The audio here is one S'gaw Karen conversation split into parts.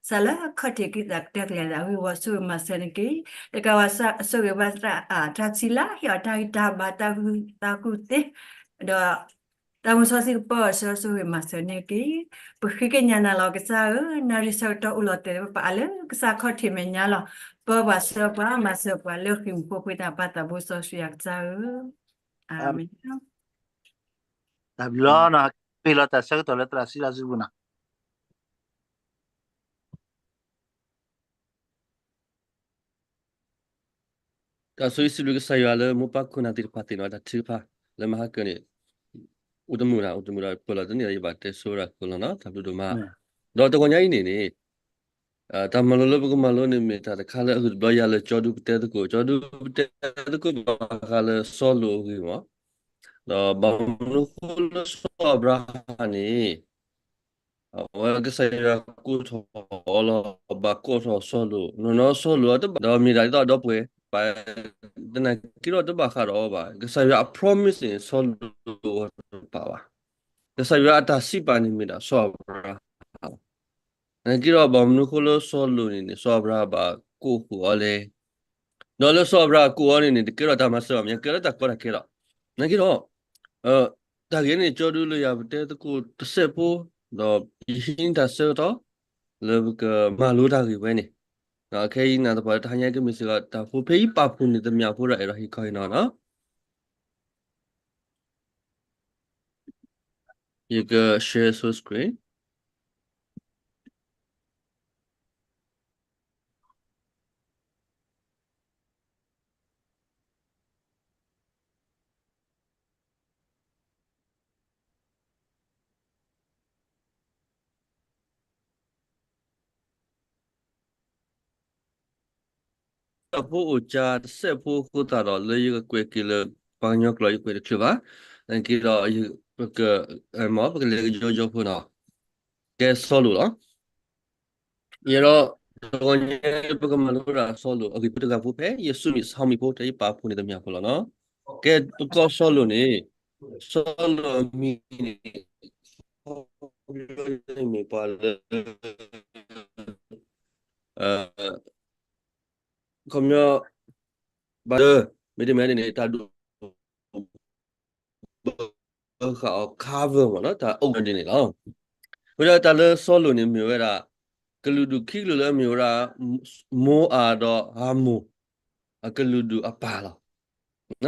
စးလၢခီၣ်ထံးကံၢ်သးကတၢၢ်ကလဲၤသးဝံၤ ဝဲဆိၣ်ဂ့ၤမၤစၢၤန့ၣ်က့ၤ, တကးဘၣ်ဆိၣ်ဂ့ၤဘၣ်သး တၢ်ဆံးလၢဟ့ၣ်အီၤတၢ်ဂံၢ်တၢ်ဘါ တၢ်ကူၣ်သ့, ဒီး တၢ်မုၢ်စီဆှံကပၢအီၤဆၢ ဆိၣ်ဂ့ၤမၤစၢၤန့ၣ်က့ၤ, ပဃ့ကညးနၤလီၤကစၢ်ဧၢ, နၣ်ရံၣ်ဆၢကတီၢ်အိၣ်လီၤတဲာ်လၢပပာ်အါလၢကစၢ်ခီၣ်ထံးမဲာ်ညါလီၤ. ပၢပှၤဆှၢပှၤ မၤစၢၤပှၤလၢဃံၤမူခိၣ်ဖိသ့ၣ်တဖၣ် သးဘိစီဆှံယွၤကစၢ်ဧၢ, အၤမ့ၣ်. တၢ်ဘျုးလီၤနီၤ, ပ့ၤလီၤတၢ်ဆၢကတီၢ်လၢသရၣ်စံလါစူပူၤနီၤ. တၢ်ဆိၣ်ဂ့ၤစံးဘျုးကစၢ်ယွၤလၢမိၢ်ပၢ်ခိၣ်နၢ်သ့ၣ်တဖၣ်သ့ၣ်နီၣ် တၢ်ထုကဖၣ်လၢမဟါကၢန့ၣ် အိၣ်တမုာ်တၢ် အိၣ်တမုာ်တၢ် ပၢၢ်လီၤတန့ၢ်ဒီး ယဘၣ်တဲဆိဝဲဒၣ်ကိးလီၤနီၤ တၢ်ဘျုးဒိၣ်မး. ဒီးတဂီၤညါအံၤန့ၣ်န့ၣ် တၢ်မၤလိလၢပကမၤလိန့ၣ် မ့ၢ်တၢ်တခါလၢအဂုၤတဘျီယၤလၢကၠီဒူပတဲသကိး, ကၠီဒူပတဲသကိးဘၣ်ဃးလၢစီၤလိာ်အဂ့ၢ်မး, ဒီးဘၣ်မနုၤဃိလၢစီၤအၤဘြၤဟၣ်န့ၣ် အဝဲကစၢ်ယွၤကိးထီၣ်အီၤလီၤ, ဘၣ်ကိးထီၣ်စီၤလိာ်, နီၢ်နီၢ်စီၤလိာ်အတဘၣ်, ဒီးမ့ၢ်ဒၣ်ဒ်သိးဒီပုၢ်ဝဲၢ်, သနာ်က့ဒီးတဘၣ်ဃးဒီးအီၤဘၣ်. ကစၢ်ယွၤအ promise န့ၣ် စီၤလိာ်အတပာ်ဘၣ်. ကစၢ်ယွၤအတၢ်စံးပာ်န့ၣ်မ့ၢ်ဒၣ်စီၤအၤဘြၤဟၣ် သနာ်က့ဒီးဘၣ်မနုၤဃိလၢစီၤလိာ်န့ၣ်န့ၣ် စီၤအၤဘြၤဟၣ်ဘၣ်ကိးဃုာ်အီၤလဲၣ်. ဒီးလၢစီၤအၤဘြၤဟၣ်ကိးအီၤန့ၣ်န့ၣ် တကဲထီၣ်တၢ်မၤစၢၤဘၣ်, မ့ၢ်ကဲထီၣ်တၢ်ကီတၢ်ခဲလီၤ. သနာ်က့ဒီး တၢ်ဂ့ၢ်န့ၣ် ကၠီဒူလၢယၤပတဲသကိးတစဲးဖိ, ဒီးယဟံးန့ၢ်တၢ်ဆၢကတီၢ် လၢပကမၤလိတၢ်ဂ့ၢ်ဝဲန့ၣ်, ဒီးခဲအံၤနၢ်သပှၢ်တဟါညါကမ့ၢ်စ့ၢ်ကီးတၢ်ဖိဖဲအံၤပာ်ဖှိၣ်န့ၢ်သမျၢ်ဖိဒီးအဲၣ်ဒိးဟ့ၣ်ခီဟ့ၣ်နီၤနီၤ ယက share screen. တၢ်ဖိအိၣ်ကၢတစဲးဖိအဃိသတးဒီး လၢယကကွဲးက့ၤလၢ ပှၤကညီကျိာ်ယကွဲးတချုးဘၣ်, သနာ်က့ဒီး ပက, ပကလဲၤကယီကယီဖိနီၤ, ကဲစီၤလိာ်လီၤ. ယဲဒီး တဂီၤညါပကမၤလိဝဲဒၣ်စီၤလိာ်အဂ့ၢ်ဖိတဂၤဖိဖဲ ယစူးမ့ၢ်ဆီမံၤဖိ တၢ်အံၤပာ်ဖှိၣ်န့ၢ်သမျၢ်ဖိလီၤနီၤ. ကဲပကိးစီၤလိာ်န့ၣ်, စီၤလိာ်အမံၤန့ၣ် ခီပညီန့ၣ်မ့ၢ်ပှၤလၢ ခီပညီ ဘၣ်လၢ မ့တမ့ၢ်န့ၣ်န့ၣ် တၢ်ဒိး ဘၢဃာ်အီၤ cover မ့ၢ်နီၤ တၢ်အိၣ်ဒ်န့ၣ်လီၤ. ဝဲဒၣ်တၢ်လၢစီၤလိာ်န့ၣ်မ့ၢ်ဝဲဒၣ် ကလုာ်ဒူၣ်ခံကလုာ်လၢအမ့ၢ်ဝဲဒၣ် မိအၤဒီးအၤမိၢ် အကလုာ်ဒူၣ်အပၢ်လီ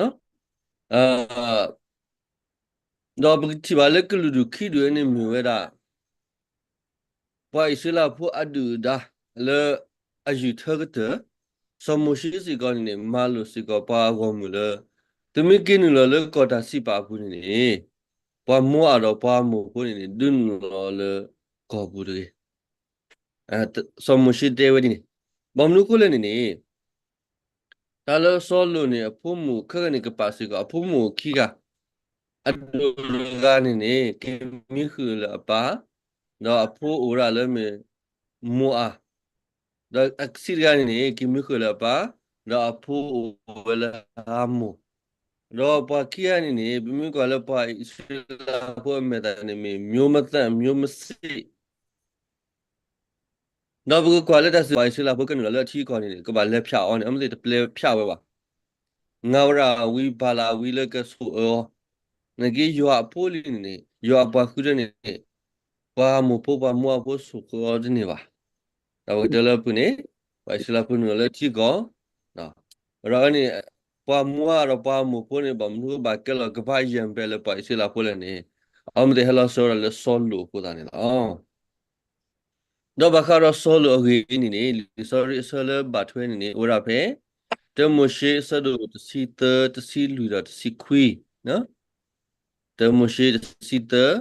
ၤ. ဒီးပကထံၣ်ဘၣ်လၢကလုာ်ဒူၣ်ခံဒူၣ်န့ၣ်မ့ၢ်ဝဲဒၣ် ပှၤအံၣ်စရ့လးဖိအဒုၣ်အဒါလၢအယုၢ်ထၢကတၢၢ်, စီၤမိၤၡ့စ့ၢ်ကီးန့ၣ်န့ၣ် မၤလိာ်စ့ၢ်ကီးပှၤအဂီၢ်မုၢ်လၢ သုမ့ၢ်က့ၤနုာ်လီၤလၢကီၢ်တၢ်စံးပာ်အပူၤန့ၣ်န့ၣ် ပှၤမိအၤဒီးပှၤအၤမိၢ်ဖိန့ၣ်န့ၣ် ဒုးနုာ်လီၤလၢကီၢ်ပူၤတဂ့ၤ. စီၤမိၤၡ့တဲဝဲဒ်န့ၣ်, ဘၣ်မနုၤအဃိလဲၣ်န့ၣ်န့ၣ် တၢ်လၢစီၤလိာ်န့ၣ် အဖိမုၣ်ခဲကနံၣ်ကပာ်စ့ၢ်ကီး အဖိမုၣ်ခံဂၤ, အဒိၣ်တဂၤန့ၣ်န့ၣ် က့ၤမံဃုာ်လၢအပၢ်, ဒီးအဖိအိၣ်ဝဲဒၣ်လၢမ့ၢ် မိအၤ, ဒီးအဆံးတဂၤန့ၣ်န့ၣ် က့ၤမံဃုာ်လၢအပၢ်, ဒီးအဖိအိၣ်ဝဲလၢအၤမိၢ်, ဒီးပှၤခံဂၤန့ၣ်န့ၣ် ပမ့ၢ်ကွၢ်လၢပှၤအံၣ်စရ့လးဖိအမဲာ်သၣ်န့ၣ် မ့ၢ်မျိုးမသန့်မျိုးမစ့ ဒီးပကကွၢ်လၢတၢ်စံးပာ်အံၣ်စရ့လးဖိကနုာ်လီၤလၢအထံအကီၢ်န့ၣ်န့ၣ် ကဘၣ်လဲၤဖျးအီၤန့ၣ် အမ့ၢ်သ့ၣ်တပျဲဖျးဝဲဘၣ်. ငါဝဲဒၣ်ဝံၤပာ်လၢ်ဝံၤလၢကဆိၣ်အၢအီၤ, နာ်က့ယွၤအဖိလံန့ၣ်န့ၣ် ယွၤအပှၤဃုထၢန့ၣ်န့ၣ် ပှၤမိၢ်ဖိပှၤမိအၤဖိဆိၣ်ဃုာ်အီၤတန့ၢ်ဘၣ်. ဒီးပကတဲလၢပှၤန့ၣ် ပှၤအံၣ်စရ့လးဖိနုာ်လီၤလၢထံကီၢ်, ဒီးန့ၣ် ပှၤမိအၤဒီးပှၤမိၢ်ဖိန့ၣ် ဘၣ်မနုၤဘၣ်ကဲလီၤကဘၣ်ယဲၢ်ဘဲလၢပှၤအံၣ်စရ့လးဖိလဲၣ်န့ၣ် အမ့ၢ်သ့ၣ်ဟဲလီၤဆှၢဝဲဒၣ်လၢစီၤလိာ်အဃိသတးန့ၣ်လီၤ. ဒီးဘၣ်ဃးဒီးစီၤလိာ်အဂ့ၢ်န့ၣ်န့ၣ် လံာ်စီဆှံအဆၢလၢဘၣ်ထွဲန့ၣ်န့ၣ် အိၣ်ဝဲဒၣ်ဖဲ တၢမိၤၡ့အဆၢဒိၣ်တဆံသၢ တဆံလွံၢ်ဒီးတဆံခွံ, တၢမိၤၡ့တဆံသၢ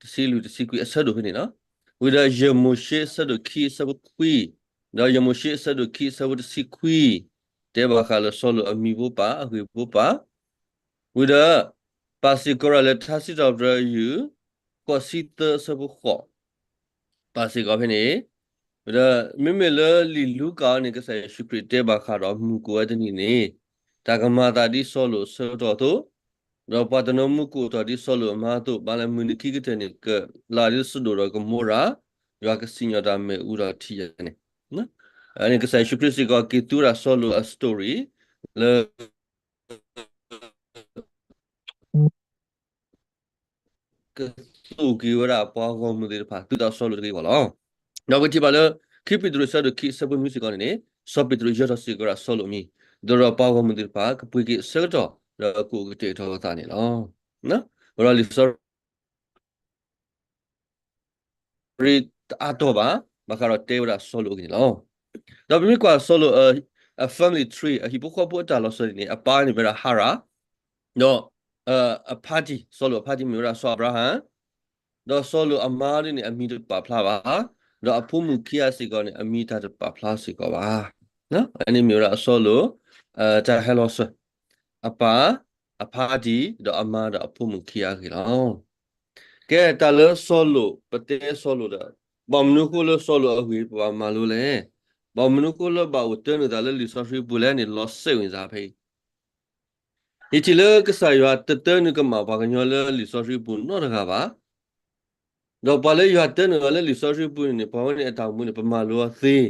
တဆံလွံၢ်တဆံခွံအဆၢဒိၣ်ဖဲန့ၣ်လီၤ. ဝံၤဒီးယဲၢ်မိၤၡ့အဆၢဒိၣ်ခံအဆၢဖိခွံ, ဒီးယဲၢ်မိၤၡ့အဆၢဒိၣ်ခံအဆၢဖိတဆံခွံ, တဲဘၣ်ဃးလၢစီၤလိာ်အမံၤဖိပၢ် အဂ့ၢ်ဖိပၢ်, ဝံၤဒီး ပာ်စ့ၢ်ကီးဝဲဒၣ်လၢထါစံးထီၣ်ပတြၢၤယုၢ် ဃိးဆံသၢအဆၢဖိဃိး ပာ်စ့ၢ်ကီးဖဲန့ၣ်, ဒီးမ့မ့ၢ်လၢလံာ်လူၤကၣ်အံၤန့ၣ် ကစၢ်ယ့ၣ်ၡူးခရံာ်တဲဘၣ်ဃးဒီးမုၢ်ကိၣ်ဝဲတနံၤန့ၣ်, တၢ်ကမၤအသးဒ်စီၤလိာ်အဆၢကတီၢ်အသိး, ဒီးပှၤတနီၤမုၢ်ကိၣ်ထီၣ်ဒ်စီၤလိာ်အမါအသိး, ဘၣ်လၢမုၢ်နံၤခံကတၢၢ်န့ၣ် ကလၤဒ်စဒိၣ်ဒီးကမိရၤ, ယွၤကစံၣ်ညီၣ်တၢ်မ့ၣ်အူဒီးထံၣ်ယၤန့ၣ်, အန့ၣ်ကစၢ်ယ့ၣ်ၡူးခရံာ်စ့ၢ်ကီးက့ၤသူဝဲဒၣ်စီၤလိာ်အ story လၢ ကသူၣ်က့ၤဝဲဒၣ်ပှၤဂီၢ်မုၢ်သ့ၣ်တဖၣ် သုးဒီးစီၤလိာ်တဂ့ၤအဂီၢ်လီၤ. ဒီးပကထံၣ်ဘၣ်လၢ ခံပ့းတရူး အဆၢဒိၣ်ခံ အဆၢဖိနွံစ့ၢ်ကီးန့ၣ်န့ၣ်, စီၤပ့းတရူးယၢၤထီၣ်စ့ၢ်ကီးဝဲဒၣ်စီၤလိာ်အမံၤ, ဒီးပှၤဂီၢ်မုၢ်သ့ၣ်တဖၣ် ကပှ့ၤက့ၤအဆၢကတီၢ် ဒီးကအိၣ်ကတဲာ်ကတီၤအသးန့ၣ်လီၤ. အဃိဒီးလံာ်စီဆှံ တအါတီၢ်ဘၣ်, ဘၣ်ဃးဒီးတဲဝဲဒၣ်စီၤလိာ်အဂ့ၢ်န့ၣ်လီၤ. ဒီးပမ့ၢ်ကွၢ်စီၤလိာ်အ family tree အဟံၣ်ဖိဃီဖိအတၢ်လီၤစၢၤန့ၣ်န့ၣ် အပၢ်န့ၣ်မ့ၢ်ဝဲဒၣ်ဟၤရၣ်, ဒီး အဖါတံၢ်, စီၤလိာ်အဖါတံၢ်မ့ၢ်ဝဲဒၣ်စီၤအၤဘြၤဟၣ်, ဒီးစီၤလိာ်အမါဒ်န့ၣ် အမံၤတပာ်ဖျါဘၣ်, ဒီးအဖိမုၣ်ခံဂၤစ့ၢ်ကီးန့ၣ် အမံၤတၢ်တပာ်ဖျါစ့ၢ်ကီးဘၣ်. အန့ၣ်မ့ၢ်ဝဲဒၣ်စီၤလိာ် တၢ်ဟဲလီၤစၢၤ အပၢ်, အဖါတံၢ်, ဒီးအမါဒီးအဖိမုၣ်ခံဂၤအဂ့ၢ်လီၤ. ကဲ တၢ်လၢစီၤလိာ် ပတဲစီၤလိာ်ဒီး ဘၣ်မနုၤအဃိလၢစီၤလိာ်အဂ့ၢ်ပဘၣ်မၤလိလဲၣ်, ဘၣ်မနုၤအဃိလၢဘၣ်အိၣ်တၢနုာ်သးလၢလံာ်စီဆှံပူၤလဲၣ်န့ၣ် လီၤစဲးဝံၤစၢ်ဖဲအံၤ ယထံၣ်လၢကစၢ်ယွၤတတၢနုာ်ကမၣ်ပှၤကညီလၢလံာ်စီဆှံပူၤနီတဂၤဘၣ်. ဒီးပှၤလၢယွၤတၢနုာ်အီၤလၢလံာ်စီဆှံပူၤန့ၣ်န့ၣ် ပှၤဝဲန့ၣ်အတၢ်အိၣ်မူန့ၣ် ပမၤလိအီၤသ့,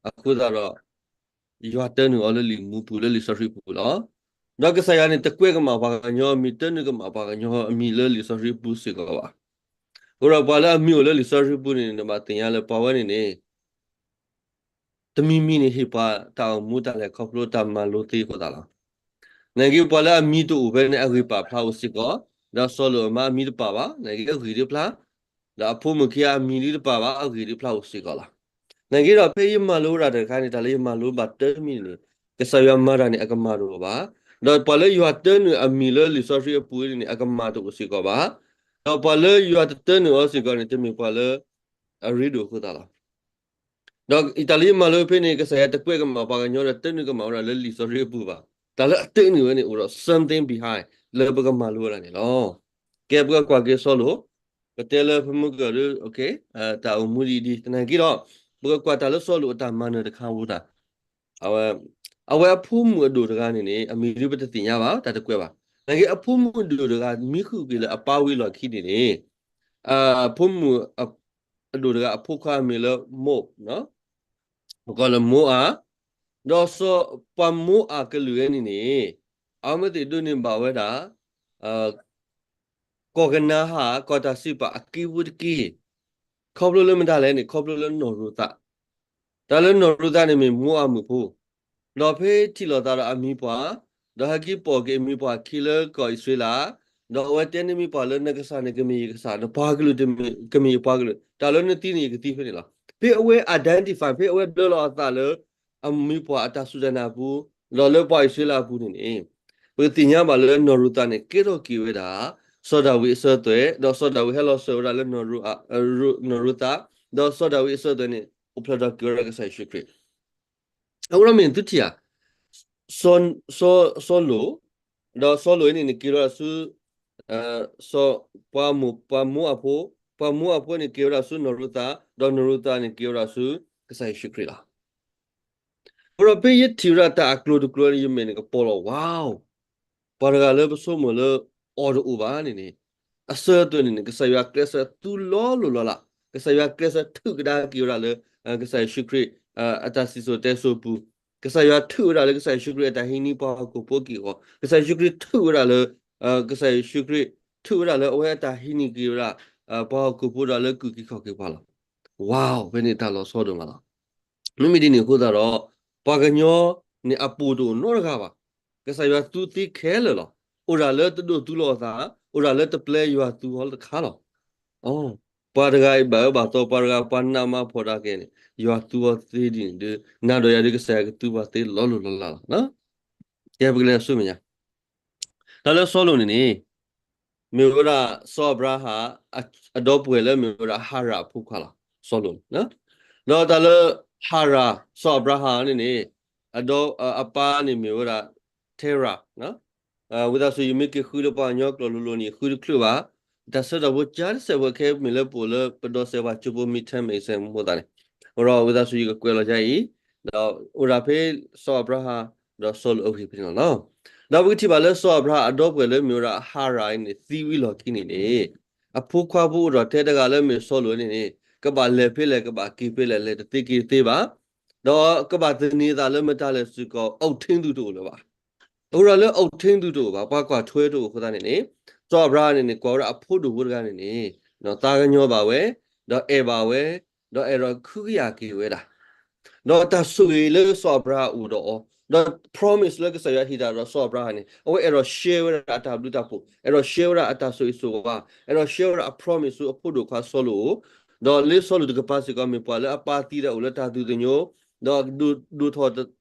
အဃိသတးဒီး ယွၤတၢနုာ်အီၤလၢလံာ်မူပူၤလၢလံာ်စီဆှံပူၤလီၤ. ဒီးကစၢ်ယွၤန့ၣ် တကွဲးကမၣ်ပှၤကညီအမံၤ တၢနုာ်ကမၣ်ပှၤကညီအမံၤလၢလံာ်စီဆှံပူၤစ့ၢ်ကီးဘၣ်. အဃိဒီးပှၤလၢအမံၤအိၣ်လၢလံာ်စီဆှံပူၤန့ၣ်န့ၣ် ဘၣ်သ့ၣ်ညါလၢပှၤဝဲန့ၣ်န့ၣ် တမံၤမံၤန့ၣ် ဟ့ၣ်ပှၤတၢ်အိၣ်မူတၢ်လဲၤခီဖျိတၢ်မၤလိသ့အဃိသတးလီၤ. နာ်က့ ပှၤလၢအမံၤတအိၣ်ဖဲန့ၣ် အဂ့ၢ်ပာ်ဖျါအိၣ်စ့ၢ်ကီး, ဒီးစီၤလိာ်အမါအမံၤတပာ်ဘၣ်, နာ်က့ အဂ့ၢ်ဒုးဖျါ, ဒီးအဖိမုၣ်ခံဂၤအမံၤဒုးတပာ်ဘၣ်, အဂ့ၢ်ဒုးဖျါအိၣ်စ့ၢ်ကီးလီၤ. နာ်က့ဒီး ဖဲယမၤလိဝဲဒၣ်တၢ်တခါန့ၣ် တၢ်လၢယမၤလိဘၣ်တၢ်တမံၤန့ၣ်န့ၣ် ကစၢ်ယွၤမၤတၢ်န့ၣ် အကမၣ်တအိၣ်ဘၣ်. ဒီးပှၤလၢယွၤတၢနုာ်အမံၤလၢလံာ်စီဆှံအပူၤန့ၣ်န့ၣ် အကမၣ်တအိၣ်စ့ၢ်ကီးဘၣ်. ဒီးပှၤလၢယွၤတတၢနုာ်အီၤစ့ၢ်ကီးန့ၣ် တမ့ၢ်ပှၤလၢ အရ့ဒိၣ်အဃိသတးလီၤ. ဒီးတၢ်လၢယမၤလိဖဲန့ၣ် ကစၢ်ယွၤတကွဲးကမၣ်ပှၤကညီဒီး တၢနုာ်ကမၣ်ဝဲဒၣ်လၢလံာ်စီဆှံအပူၤဘၣ်. တၢ်လၢအတၢနုာ်ဝဲန့ၣ် အိၣ်ဒီး something behind လၢပကမၤလိဝဲဒၣ်န့ၣ်လီၤ. ကဲ ပကကွၢ်က့ၤစီၤလိာ်, ပတဲလၢဖဲမုၢ်ကၢၢ်ဒီး တၢ်အိၣ်မူဒ်အံၤဒ်သနာ်က့ဒီး ပကကွၢ်တၢ်လၢစီၤလိာ်အတၢ်မၤနၢၤတခါဝဲဒၣ်. အဝဲ အဝဲအဖိမုၣ်အဒိၣ်တဂၤန့ၣ်န့ၣ် အမံၤဒုးပတသ့ၣ်ညါဘၣ်, တၢ်တကွဲးဘၣ်. နာ်က့ အဖိမုၣ်အဒိၣ်တဂၤ မံဃုာ်က့ၤလၢအပၢ်ဝံၤလီၢ်ခံန့ၣ်န့ၣ် အဖိမုၣ် အဒိၣ်တဂၤအဖိခွါအမံၤလၢမိၢ်, ပကိးလၢမိၢ်အၤ, ဒီးစီၤပှၤမိၢ်အၤကလုာ်ဝဲန့ၣ်န့ၣ် အဝဲမ့ၢ်သ့ၣ်ဒိးန့ၢ်ဘၣ်ဝဲဒၣ် ကီၢ်ကနၤအၣ် ကီၢ်တၢ်စံးပာ်အက့ဖိတက့ၢ်. ခီဖျိလၢမတၤလဲၣ်န့ၣ် ခီဖျိလၢနီၢ်ရူၤသး, တၢ်လၢနီၢ်ရူၤသးန့ၣ်မ့ၢ်မိၢ်အၤမုၣ်ဖိ ဒီးဖဲထံၣ်လိာ်သးဒီးအမိၢ်ပၢ်, ဒီးဟဲက့ၤပိာ်က့ၤအမိၢ်ပၢ်ခံလၢကီၢ်အံၣ်စရ့လး, ဒီးအဝဲတဲန့ၢ်မိၢ်ပၢ်လၢ နကစၢ်န့ၣ်ကမ့ၢ်ယကစၢ်, နပှၤကလုာ်န့ၣ်ကမ့ၢ်ယပှၤကလုာ်, တၢ်လၢနသံန့ၣ်ယကသံဖဲန့ၣ်လီၤ. ဖဲအဝဲ identify ဖဲအဝဲဘျၢလီၤအသးလၢ အမိၢ်ပၢ်အတၢ်စူၢ်တၢ်နာ်အပူၤ, ဒီးလၢပှၤအံၣ်စရ့လးအပူၤန့ၣ်န့ၣ်, ပကသ့ၣ်ညါဘၣ်လၢနီၢ်ရူၤသးန့ၣ် ကဲထီၣ်က့ၤဝဲဒၣ် စီၤဒၤဝံးအစၢၤသွဲၣ်, ဒီးစီၤဒၤဝံးဟဲလီၤစၢၤဝဲဒၣ်လၢ နီၢ်ရူၤသး, ဒီးစီၤဒၤဝံးအစၢၤသွဲၣ်န့ၣ် အိၣ်ဖျဲၣ်ထီၣ်က့ၤဝဲဒၣ်ကစၢ်ယ့ၣ်ၡူးခရံာ် အဃိဒီးမ့ၢ်သုထံၣ်ဧါ, စီၤလိာ်, ဒီးစီၤလိာ်အံၤန့ၣ်န့ၣ် က့ၤဝဲဒၣ်ဆူ ပှၤမိၢ်အဖိ, ပှၤမိၢ်အဖိန့ၣ်က့ၤဝဲဒၣ်ဆူနီၢ်ရူၤသး, ဒီးနီၢ်ရူၤသးန့ၣ်က့ၤဝဲဒၣ်ဆူ ကစၢ်ယ့ၣ်ၡူးခရံာ်လီၤ. အဃိဒီးဖဲယထံၣ်ဝဲဒၣ်တၢ်အကျိၤတကျိၤန့ၣ် ယမဲာ်န့ၣ်ကပီၤလီၤ, wow, ပှၤတဂၤလၢပဆိကမိၣ်လၢအီၤတအိၣ်ဘၣ်န့ၣ်န့ၣ်, အစၢၤသွဲၣ်န့ၣ်န့ၣ် ကစၢ်ယွၤကျဲးစၢးသူလီၤလိၤလီၤလး, ကစၢ်ယွၤကျဲးစၢးထုးကဒါက့ၤဝဲဒၣ်လၢ ကစၢ်ယ့ၣ်ၡူးခရံာ် အတၢ်စံၣ်စိၤတဲစိၤပူၤ, ကစၢ်ယွၤထုးဝဲဒၣ်လၢကစၢ်ယ့ၣ်ၡူးခရံာ်အတၢ်ဟံးန့ၢ်ပှၤဟီၣ်ခိၣ်ဖိအက့ၢ်အဂီၤ, ကစၢ်ယ့ၣ်ၡူးခရံာ်ထုးဝဲဒၣ်လၢ ကစၢ်ယ့ၣ်ၡူးခရံာ်ထုးဝဲဒၣ်လၢအဝဲအတၢ်ဟံးန့ၢ်က့ၤဝဲဒၣ် ပှၤဟီၣ်ခိၣ်ဖိဒီးလၢကုၢ်က့ၤခီၣ်က့ၤပှၤလီၤ. Wow, ဖဲန့ၣ်တၢ်လီၤဆီဒိၣ်မးလီၤ. မ့မ့ၢ်ဒ်န့ၣ်အဃိသတးဒီး ပှၤကညီန့ၣ်အပိာ်တအိၣ်နီတဂၤဘၣ်. ကစၢ်ယွၤသူသ့ခဲလၢာ်လီၤ. အိၣ်ဒၣ်လၢတဒိၣ်သူလီၤအသး, အိၣ်ဒၣ်လၢတပျဲယွၤသူအီၤတခါလီၤ. ပှၤတဂၤအံၤဘၣ်အၢဘၣ်သီ, ပှၤတဂၤပှၤနးမၤဖှီၣ်ဒၣ်က့ၤန့ၣ် ယွၤသူအီၤသ့ဒ်န့ၣ်ဒီး နၤဒီးယၤဒုးကစၢ်ယွၤကသူပှၤသ့လီၤလိၤလီၤလးလီၤ. ကဲ ပကလဲၤဆူမဲာ်ညါ တၢ်လၢစီၤလိာ်န့ၣ်န့ၣ် မ့ၢ်ဝဲဒၣ်စီၤအၤဘြၤဟၣ် အဒီပုၢ်ဝဲၢ်လၢမ့ၢ်ဝဲဒၣ်ဟၤရၣ်အဖိခွါလီၤ. စီၤလိာ်န့ၣ်, ဒီးတၢ်လၢဟၤရၣ် စီၤအၤဘြၤဟၣ်န့ၣ်န့ၣ် အဒီ အပၢ်န့ၣ်မ့ၢ်ဝဲဒၣ် Terah, ဝံသးစူၤယမ့ၢ်က့ၤဃုလၢပှၤကညီကျိာ်လိၤလိၤန့ၣ် ယဃုတချုးဘၣ်. တၢ်ဆၢကတီၢ်ဖိကါတစဲးဖိခဲအံၤ မ့ၢ်လၢပအိၣ်လၢပဒိးစဲးပှၤကၠိဖိ midterm exam အဃိသတးန့ၣ်, အဃိဒီးဝံသးစူၤယကကွဲးလီၤယါအံၤ, ဒီးအိၣ်ဒၣ်ဖဲစီၤအၤဘြၤဟၣ် ဒီးစီၤလိာ်အဂ့ၢ်ဖဲန့ၣ်လီၤ. ဒီးပကထံၣ်ဘၣ်လၢစီၤအၤဘြၤဟၣ်အဒီပုၢ်ဝဲၢ်လၢမ့ၢ်ဝဲဒၣ်ဟၤရၣ်အံၤန့ၣ် သံဝံၤလီၢ်ခံန့ၣ်န့ၣ်, အဖိခွါဖိအိၣ်ဒီးထဲတဂၤလၢမ့ၢ်စီၤလိာ်န့ၣ်န့ၣ်, ကဘၣ်လဲၤဖဲလဲၣ် ကဘၣ်က့ၤဖဲလဲၣ် လဲၤတသ့က့ၤတသ့ဘၣ်, ဒီးကဘၣ်သန့ၤသးလၢမတၤလဲၣ်စ့ၢ်ကီး အုပ်ထိန်းသူတအိၣ်လၢၤဘၣ်. အဃိဒီးလၢ အုပ်ထိန်းသူတအိၣ်ဘၣ်, ပှၤကွၢ်ထွဲတအိၣ်အဃိသတးန့ၣ်န့ၣ်, စီၤအၤဘြၤဟၣ်န့ၣ်န့ၣ် ကွၢ်ဝဲဒၣ်အဖိဒိၣ်ဖိတဂၤန့ၣ်န့ၣ် သးကညီၤဘၣ်ဝဲ, ဒီးအဲၣ်ဘၣ်ဝဲ, ဒီးအဲၣ်ဒိးခုကယာ်က့ၤဝဲဒၣ် ဒီးတၢ်ဆိၣ်ဂ့ၤလၢစီၤအၤဘြၤဟၣ်အအိၣ်ဒီးအီၤ, ဒီး promise လၢကစၢ်ယွၤဟ့ၣ်တၢ်ဒီးစီၤအၤဘြၤဟၣ်န့ၣ် အဝဲအဲၣ်ဒိး share ဝဲဒၣ်အတၢ်ဘျုးတၢ်ဖှိၣ်, အဲၣ်ဒိး share ဝဲဒၣ်အတၢ်ဆိၣ်ဂ့ၤဆိၣ်ဝါ, အဲၣ်ဒိး share ဝဲဒၣ်အ promise ဆူအဖိဒိၣ်ခွါစီၤလိာ်, ဒီးလၢစီၤလိာ်တကပၤစ့ၢ်ကီး မ့ၢ်ပှၤလၢအပၢ်သံဒီးအိၣ်လၢတၢ်သူၣ်သညိ, ဒီးဒိၣ်ထီၣ်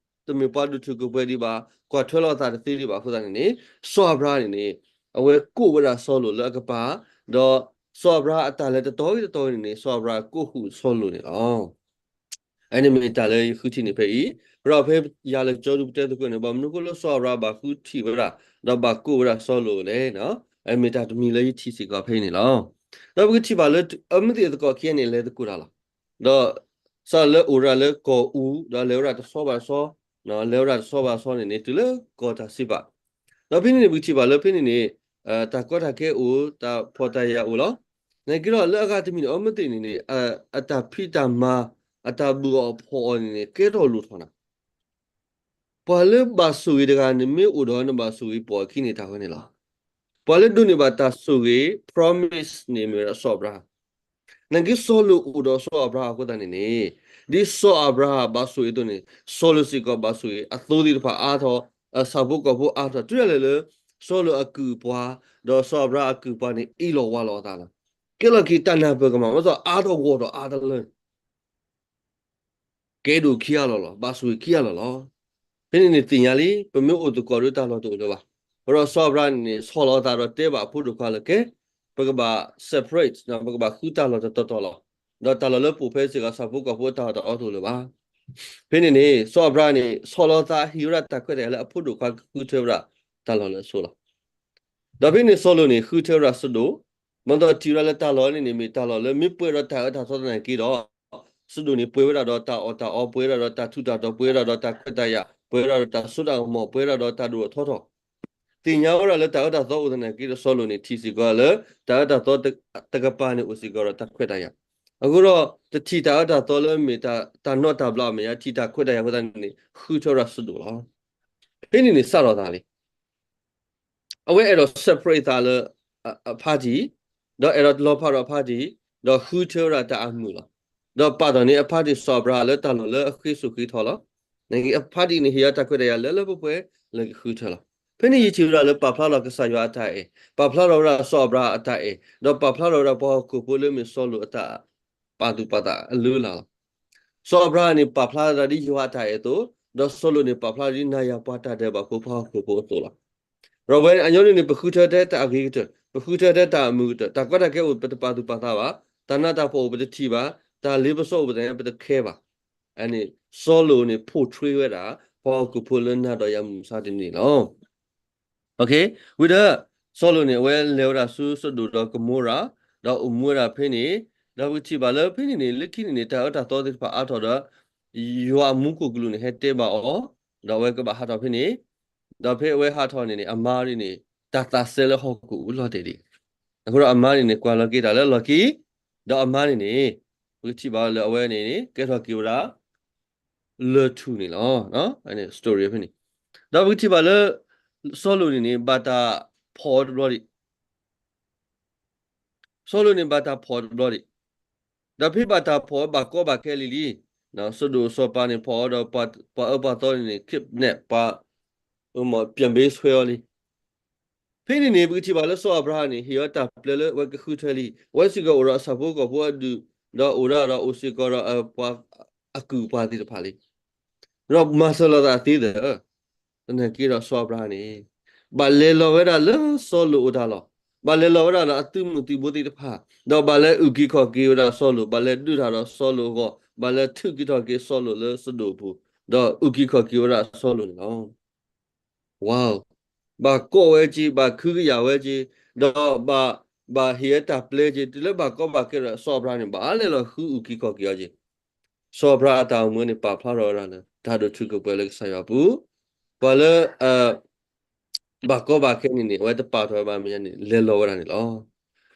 တမ့ၢ်ပှၤဒိၣ်ထူၣ်ကိၢ်ပှဲၤဒံးဘၣ်, ကွၢ်ထွဲလီၤသးတသ့ဒံးဘၣ်အဃိသတးန့ၣ်န့ၣ်, စီၤအၤဘြၤဟၣ်န့ၣ်န့ၣ် အဝဲကိးဝဲဒၣ်စီၤလိာ်လၢအကပၤ, ဒီးစီၤအၤဘြၤဟၣ်အတၢ်လဲၤတတီၤဂ့ၤတတီၤဂ့ၤန့ၣ်န့ၣ် စီၤအၤဘြၤဟၣ်ကိးဃုာ်စီၤလိာ်န့ၣ်လီၤ. အန့ၣ်မ့ၢ်တၢ်လၢယဃုထံၣ်န့ၣ်ဖဲအံၤ, ဒီးဖဲယၤလၢကၠီဒုပတဲသကိးန့ၣ် ဘၣ်မနုၤအဃိလၢစီၤအၤဘြၤဟၣ်ဘၣ်ဃုထံၣ်ဝဲဒၣ်, ဒီးဘၣ်ကိးဝဲဒၣ်စီၤလိာ်လဲၣ်, အမ့ၢ်တၢ်တမံၤလၢယထံၣ်စ့ၢ်ကီးဖဲအံၤန့ၣ်လီၤ. ဒီးပကထံၣ်ဘၣ်လၢ အမ့ၢ်သ့ၣ်အသကိးခံဂၤန့ၣ် လဲၤသကိးတၢ်လီၤ. ဒီး စီၤလိာ်လၢအိၣ်ဝဲဒၣ်လၢကီၢ်အူ, ဒီးလဲၤဝဲဒၣ်တဆီဘၣ်တဆီ, လဲၤဝဲဒၣ်တဆီဘၣ်တဆီန့ၣ်န့ၣ် တုၤလၢကီၢ်တၢ်စံးပာ်, ဒီးဖဲန့ၣ်န့ၣ် ပကထံၣ်ဘၣ်လၢဖဲန့ၣ်န့ၣ် တၢ်ကီတၢ်ခဲအိၣ်, တၢ်ဖှီၣ်တၢ်ယာ်အိၣ်လီၤ. နာ်က့ဒီးလၢအဂၤတမံၤန့ၣ် အမ့ၢ်သ့ၣ်န့ၣ်န့ၣ် အတၢ်ဖံးတၢ်မၤ, အတၢ်ဘူၣ်အီၣ်ဖှီၣ်အီၣ်န့ၣ်န့ၣ် ကဲထီၣ်လိၣ်ထီၣ်နၤ ပှၤလၢဘၣ်ဆိၣ်ဂ့ၤတဂၤန့ၣ် မ့ၢ်အိၣ်ဒီးနဘၣ်ဆိၣ်ဂ့ၤပိာ်အခံန့ၣ် တၢ်ဝဲန့ၣ်လီၤ. ပှၤလၢဒိးန့ၢ်ဘၣ်တၢ်ဆိၣ်ဂ့ၤ promise န့ၣ်မ့ၢ်ဝဲဒၣ်စီၤအၤဘြၤဟၣ်. နာ်က့စီၤလိာ်အိၣ်ဒီးစီၤအၤဘြၤဟၣ်အဃိသတးန့ၣ်န့ၣ်, ဒ်စီၤအၤဘြၤဟၣ်ဘၣ်ဆိၣ်ဂ့ၤအသိးန့ၣ် စီၤလိာ်စ့ၢ်ကီးဘၣ်ဆိၣ်ဂ့ၤ, အသိသ့ၣ်တဖၣ်အါထီၣ်, အဆၣ်ဖိကီၢ်ဖိအါထီၣ်, တုၤဒၣ်လဲာ်လၢ စီၤလိာ်အကုၢ်အပှၤ, ဒီးစီၤအၤဘြၤဟၣ်အကုၢ်အပှၤန့ၣ် အ့ၣ်လိာ်ဝါလိာ်အသးလီၤ. ကဲလီၤက့ၤတၢ်နၢ်ပၢၢ်ကမၣ် မ့ၢ်သိးအါထီၣ်ဂီၢ်ထီၣ်အါတလၢ ကဲဒိၣ်ခံဂၤလီၤလီၤ, ဘၣ်ဆိၣ်ဂ့ၤခံဂၤလီၤလီၤ. ဖဲန့ၣ်န့ၣ်သ့ၣ်ညါလံ, ပမ့ၢ်အိၣ်သကိးဒီးတၢ်လီၢ်တအိၣ်လၢၤဘၣ်. အဃိဒီးစီၤအၤဘြၤဟၣ်န့ၣ်န့ၣ် ဆီၣ်လီၤအသးဒီးတဲဘၣ်အဖိဒိၣ်ခွါလၢ ကဲ, ပကဘၣ် separate ပကဘၣ်ဃုတၢ်လီၢ်တတီၤတီၤလီၤ. ဒီးတၢ်လီၢ်လၢပအိၣ်ဖဲစ့ၢ်ကီး ဆၣ်ဖိကီၢ်ဖိအတၢ်အီၣ်တၢ်အီတအိၣ်လၢၤဘၣ်. ဖဲန့ၣ်န့ၣ် စီၤအၤဘြၤဟၣ်န့ၣ် ဆီၣ်လီၤသးဟ့ၣ်ဝဲဒၣ်တၢ်ခွဲးတၢ်ယာ်လၢအဖိဒိၣ်ခွါကဃုထၢဝဲဒၣ်တၢ်လီၢ်လၢအဆိလီၤ. ဒီးဖဲန့ၣ်စီၤလိာ်န့ၣ် ဃုထၢဝဲဒၣ်စဒိၣ်, မ့ၢ်သိးထံၣ်ဝဲဒၣ်လၢတၢ်လီၢ်န့ၣ်န့ၣ် မ့ၢ်တၢ်လီၢ်လၢမ့ၢ်ပှဲၤဒီးတၢ်အၢတၢ်သီသနာ်က့ဒီး, စဒိၣ်န့ၣ်ပှဲၤဝဲဒၣ်ဒီးတၢ်အီၣ်တၢ်အီ, ပှဲၤဝဲဒၣ်ဒီးတၢ်ထူးတၢ်တီၤ, ပှဲၤဝဲဒၣ်ဒီးတၢ်ခွဲးတၢ်ယာ်, ပှဲၤဝဲဒၣ်ဒီးတၢ်စိတၢ်ကမီၤ, ပှဲၤဝဲဒၣ်ဒီးတၢ်ဒိၣ်ထီၣ်ထီထီၣ်, သ့ၣ်ညါဝဲဒၣ်လၢတၢ်အၢတၢ်သီအိၣ်သနာ်က့ဒီး စီၤလိာ်န့ၣ်ထံၣ်စ့ၢ်ကီးလၢ တၢ်အၢတၢ်သီတကပၤန့ၣ်အိၣ်စ့ၢ်ကီးဒီးတၢ်ခွဲးတၢ်ယာ်. အဃိဒီး တထံၣ်တၢ်အၢတၢ်သီလၢမ့ၢ်တၢ်နီတၢ်ဘျီအမဲာ်ညါ, ထံၣ်တၢ်ခွဲးတၢ်ယာ်အဃိသတးန့ၣ်န့ၣ် ဃုထၢဝဲဒၣ်စဒိၣ်လီၤ. ဖဲန့ၣ်န့ၣ်စးထီၣ်သးလံ အဝဲအဲၣ်ဒိး separate သးလၢအ party, ဒီးအဲၣ်ဒိးလီၤဖးဒီးအ party, ဒီးဃုထၢဝဲဒၣ်တၢ်အမုာ်လီၤ. ဒီးပာ်ထီၣ်န့ၢ်အ party စီၤအၤဘြၤဟၣ်လၢတၢ်လီၢ်လၢအဃ့စိာ်ဃ့ထီလီၤ. နာ်က့အ party န့ၣ် ဟ့ၣ်အတၢ်ခွဲးတၢ်ယာ်လၢလၢပှဲၤပှဲၤ လၢကဃုထၢလီၤ. ဖဲန့ၣ်ယထံၣ်ဝဲဒၣ်လၢပာ်ဖျါထီၣ်ကစၢ်ယွၤအတၢ်အဲၣ်, ပာ်ဖျါထီၣ်ဝဲဒၣ်စီၤအၤဘြၤဟၣ်အတၢ်အဲၣ်, ဒီးပာ်ဖျါထီၣ်ဝဲဒၣ်ပှၤဟီၣ်ခိၣ်ဖိလၢမ့ၢ်စီၤလိာ်အတၢ်ပာ်သူၣ်ပာ်သးအလုၢ်အလၢ်လီၤ. စီၤအၤဘြၤဟၣ်န့ၣ် ပာ်ဖျါဒၣ်ဒ်ယွၤအတၢ်အဲၣ်အသိး, ဒီးစီၤလိာ်န့ၣ် ပာ်ဖျါဒ်နၤယၤပှၤတၢ်ဒဲးဘးဖိ ပှၤဟီၣ်ခိၣ်ဖိအသိးလီၤ. ဒီးဝဲအညီန့ၣ်န့ၣ် ပဃုထၢထဲတၢ်အဂ့ၤကတၢၢ်, ပဃုထၢထဲတၢ်အမုာ်ကတၢၢ်, တၢ်ကီတၢ်ခဲအိၣ် ပတပာ်သူၣ်ပာ်သးဘၣ်, တၢ်နးတၢ်ဖှီၣ်အိၣ် ပတထံၣ်ဘၣ်, တၢ်လ့ပစီအိၣ် ပတ ပတခဲဘၣ်. အန့ၣ် စီၤလိာ်န့ၣ် portray ဝဲဒၣ် ပှၤဟီၣ်ခိၣ်ဖိလၢနၤဒီးယၤမုၢ်မဆါတနံၤန့ၣ်လီၤ. ဝံၤဒီး စီၤလိာ်န့ၣ် အဝဲလဲၤဝဲဒၣ်ဆူစဒိၣ်ဒီးကမိရၤ, ဒီးအိၣ်မူဝဲဒၣ်ဖဲန့ၣ်, ဒီးပကထံၣ်ဘၣ်လၢဖဲန့ၣ်န့ၣ် လၢခံန့ၣ်န့ၣ် တၢ်အၢတၢ်သီသ့ၣ်တဖၣ်အါထီၣ်ဒီး ယွၤအမူခိၣ်ကလူးန့ၣ် ဟဲတဲဘၣ်အီၤ, ဒီးအဝဲကဘၣ်ဟးထီၣ်ဖဲန့ၣ်, ဒီးဖဲအဝဲဟးထီၣ်န့ၣ်န့ၣ် အမါန့ၣ်န့ၣ် တၢ်သးစဲလၢဟီၣ်ခိၣ်ကပူၤလီၤတဲာ်ဒံး, အဃိဒီးအမါန့ၣ်န့ၣ် ကွၢ်လီၤက့ၤတၢ်လၢလီၢ်ခံ, ဒီးအမါန့ၣ်န့ၣ် ပကထံၣ်ဘၣ်လၢအဝဲန့ၣ်န့ၣ် ကဲထီၣ်က့ၤဝဲဒၣ် လၢၢ်ထူၣ်န့ၣ်လီၤ. story ဖဲန့ၣ်, ဒီးပကထံၣ်ဘၣ်လၢ စီၤလိာ်န့ၣ်န့ၣ် ဘၣ်တၢ်ဖီၣ်အီၤတဘျီဒံး, စီၤလိာ်န့ၣ် ဘၣ်တၢ်ဖီၣ်အီၤတဘျီဒံး, ဒီးဖဲဘၣ်တၢ်ဖီၣ်အီၤ ဘၣ်ကီဘၣ်ခဲလံလံ, စဒိၣ်စီၤပၤန့ၣ် ဖီၣ်အီၤဒီး ပှၤအၢပှၤသီန့ၣ်န့ၣ် kidnap ပှၤ အမ့ၢ် ပြန်ပေးဆွဲ အီၤလံ. ဖဲန့ၣ်န့ၣ် ပကထံၣ်ဘၣ်လၢစီၤအၤဘြၤဟၣ်န့ၣ် ဟ့ၣ်အီၤတၢ်ပျဲလၢအဝဲကဃုထၢလံ, အဝဲစ့ၢ်ကီးအိၣ်ဒီးအဆၣ်ဖိကီၢ်ဖိအဒူၣ်, ဒီးအိၣ်ဒၣ်ဒီးအိၣ်စ့ၢ်ကီးဒီးပှၤအကုၢ်အပှၤသ့ၣ်တဖၣ်လံ. ဒီးမၤစၢၤလိာ်သးသ့ဒီး, သနာ်က့ဒီးစီၤအၤဘြၤဟၣ်န့ၣ် ဘၣ်လဲၤလီၤဝဲဒၣ်လၢစီၤလိာ်အတၢ်လီၢ်, ဘၣ်လဲၤလီၤဝဲဒၣ်ဒီးအသုးမုၢ်သံၣ်ဘိသ့ၣ်တဖၣ်, ဒီးဘၣ်လဲၤအုၣ်က့ၤခီၣ်က့ၤဝဲဒၣ်စီၤလိာ်, ဘၣ်လဲၤဒုးတၢ်ဒီးစီၤလိာ်အဂီၢ်, ဘၣ်လဲၤထုးက့ၤထီၣ်က့ၤစီၤလိာ်လၢစဒိၣ်အပူၤ, ဒီးအုၣ်က့ၤခီၣ်က့ၤဝဲဒၣ်စီၤလိာ်န့ၣ်လီၤ. ဝါ, ဘၣ်ကိးဝဲက့ၤ, ဘၣ်ခုကယာ်ဝဲက့ၤ, ဒီးဘၣ်, ဘၣ်ဟ့ၣ်အတၢ်ပျဲက့ၤ, တုၤလၢဘၣ်ကီဘၣ်ခဲဒီး စီၤအၤဘြၤဟၣ်န့ၣ် ဘၣ်လဲၤလီၤဃုအုၣ်က့ၤခီၣ်က့ၤအီၤက့ၤ. စီၤအၤဘြၤဟၣ်အတၢ်အိၣ်မူန့ၣ် ပာ်ဖျါထီၣ်ဝဲဒၣ်လၢ တၢ်ဒိၣ်ထူၣ်ကပှဲၤလၢကစၢ်ယွၤအပူၤ, ပှၤလၢ ဘၣ်ကီဘၣ်ခဲန့ၣ်န့ၣ် အဝဲတပာ်ထီၣ်ဝဲဘၣ်မဲာ်ညါန့ၣ် လဲၤလီၤဝဲဒၣ်န့ၣ်လီၤ.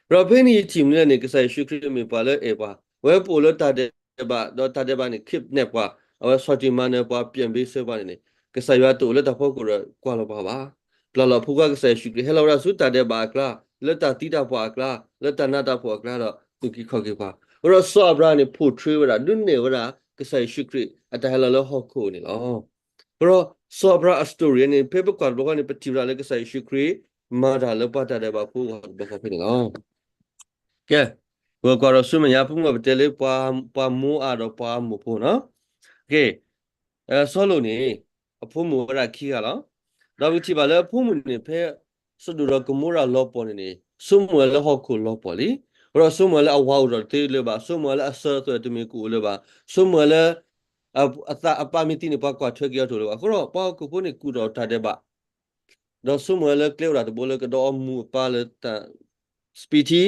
ဒီးဖဲန့ၣ်ယထံၣ်မနုၤလဲၣ်န့ၣ် ကစၢ်ယ့ၣ်ၡူးခရံာ်မ့ၢ်ပှၤလၢအဲၣ်ပှၤ, အဝဲပအိၣ်လၢတၢ်ဒဲးဘး ဒီးတၢ်ဒဲးဘးန့ၣ် kidnap ပှၤ, အဝဲဆီၣ်တံၢ်မၤနၢၤပှၤ ပြန်ပေးဆဲးပှၤန့ၣ်န့ၣ် ကစၢ်ယွၤတအိၣ်လၢတၢ်ဖီခိၣ်ဒီးကွၢ်လီၤပှၤဘၣ်. ပျၢ်လီၤအဖိခွါကစၢ်ယ့ၣ်ၡူးခရံာ်ဟဲလီၤဝဲဒၣ်ဆူတၢ်ဒဲးဘးအကျါ, လၢတၢ်သံတၢ်ပှၢ်အကျါ, လၢတၢ်နးတၢ်ဖှီၣ်အကျါဒီးသူၣ်က့ၤခီၣ်က့ၤပှၤ. အဃိဒီးစီၤအၤဘြၤဟၣ်န့ၣ် portray ဝဲဒၣ် ဒုးနဲၣ်ဝဲဒၣ် ကစၢ်ယ့ၣ်ၡူးခရံာ်အတၢ်ဟဲလီၤလၢဟီၣ်ခိၣ်န့ၣ်လီၤ. အဃိဒီး စီၤအၤဘြၤဟၣ်အ story န့ၣ် ဖဲပကွၢ်တဘျီဃီန့ၣ် ပထံၣ်ဝဲဒၣ်လၢကစၢ်ယ့ၣ်ၡူးခရံာ် မၤတၢ်လၢပှၤတၢ်ဒဲးဘးဖိအဂီၢ်တဘျီဃီဖဲန့ၣ်လီၤ. ကဲ, ပကွၢ်ဒီးဆူမဲာ်ညါ ဖုမုၢ်ပတဲလၢ ပှၤမိအၤဒီးပှၤအမိၣ်ဖိနီၤ. ကဲ, စီၤလိာ်န့ၣ် အဖိမုၣ်ဝဲဒၣ်ခံဂၤလီၤ. ဒီးပကထံၣ်ဘၣ်လၢအဖိမုၣ်န့ၣ် ဖဲစဒိၣ်ဒီးကမိရၤလီၤပှီၢ်န့ၣ်န့ၣ် ဆိကမိၣ်ဝဲလၢဟီၣ်ခိၣ်လီၤပှီၢ်လံ. အဃိဒီးဆိကမိၣ်ဝဲလၢအဝၤအိၣ်ဒီးတသ့လၢၤဘၣ်, ဆိကမိၣ်ဝဲလၢအစၢၤသွဲၣ်တမ့ၢ်ကအိၣ်လၢၤဘၣ်, ဆိကမိၣ်ဝဲလၢ အသးအပၢ်မ့ၢ်သံန့ၣ် ပှၤကွၢ်ထွဲက့ၤအီၤတအိၣ်လၢၤဘၣ်. အဃိဒီးပှၤဟီၣ်ခိၣ်ဖိန့ၣ် ကူၣ်ထီၣ်တၢ်ဒဲးဘး ဒီးဆိကမိၣ်ဝဲလၢကျဲအိၣ်ဒၣ်တဘိလၢကဒီးအီမူၤအပၢ်လၢတၢ် စပံးထံ,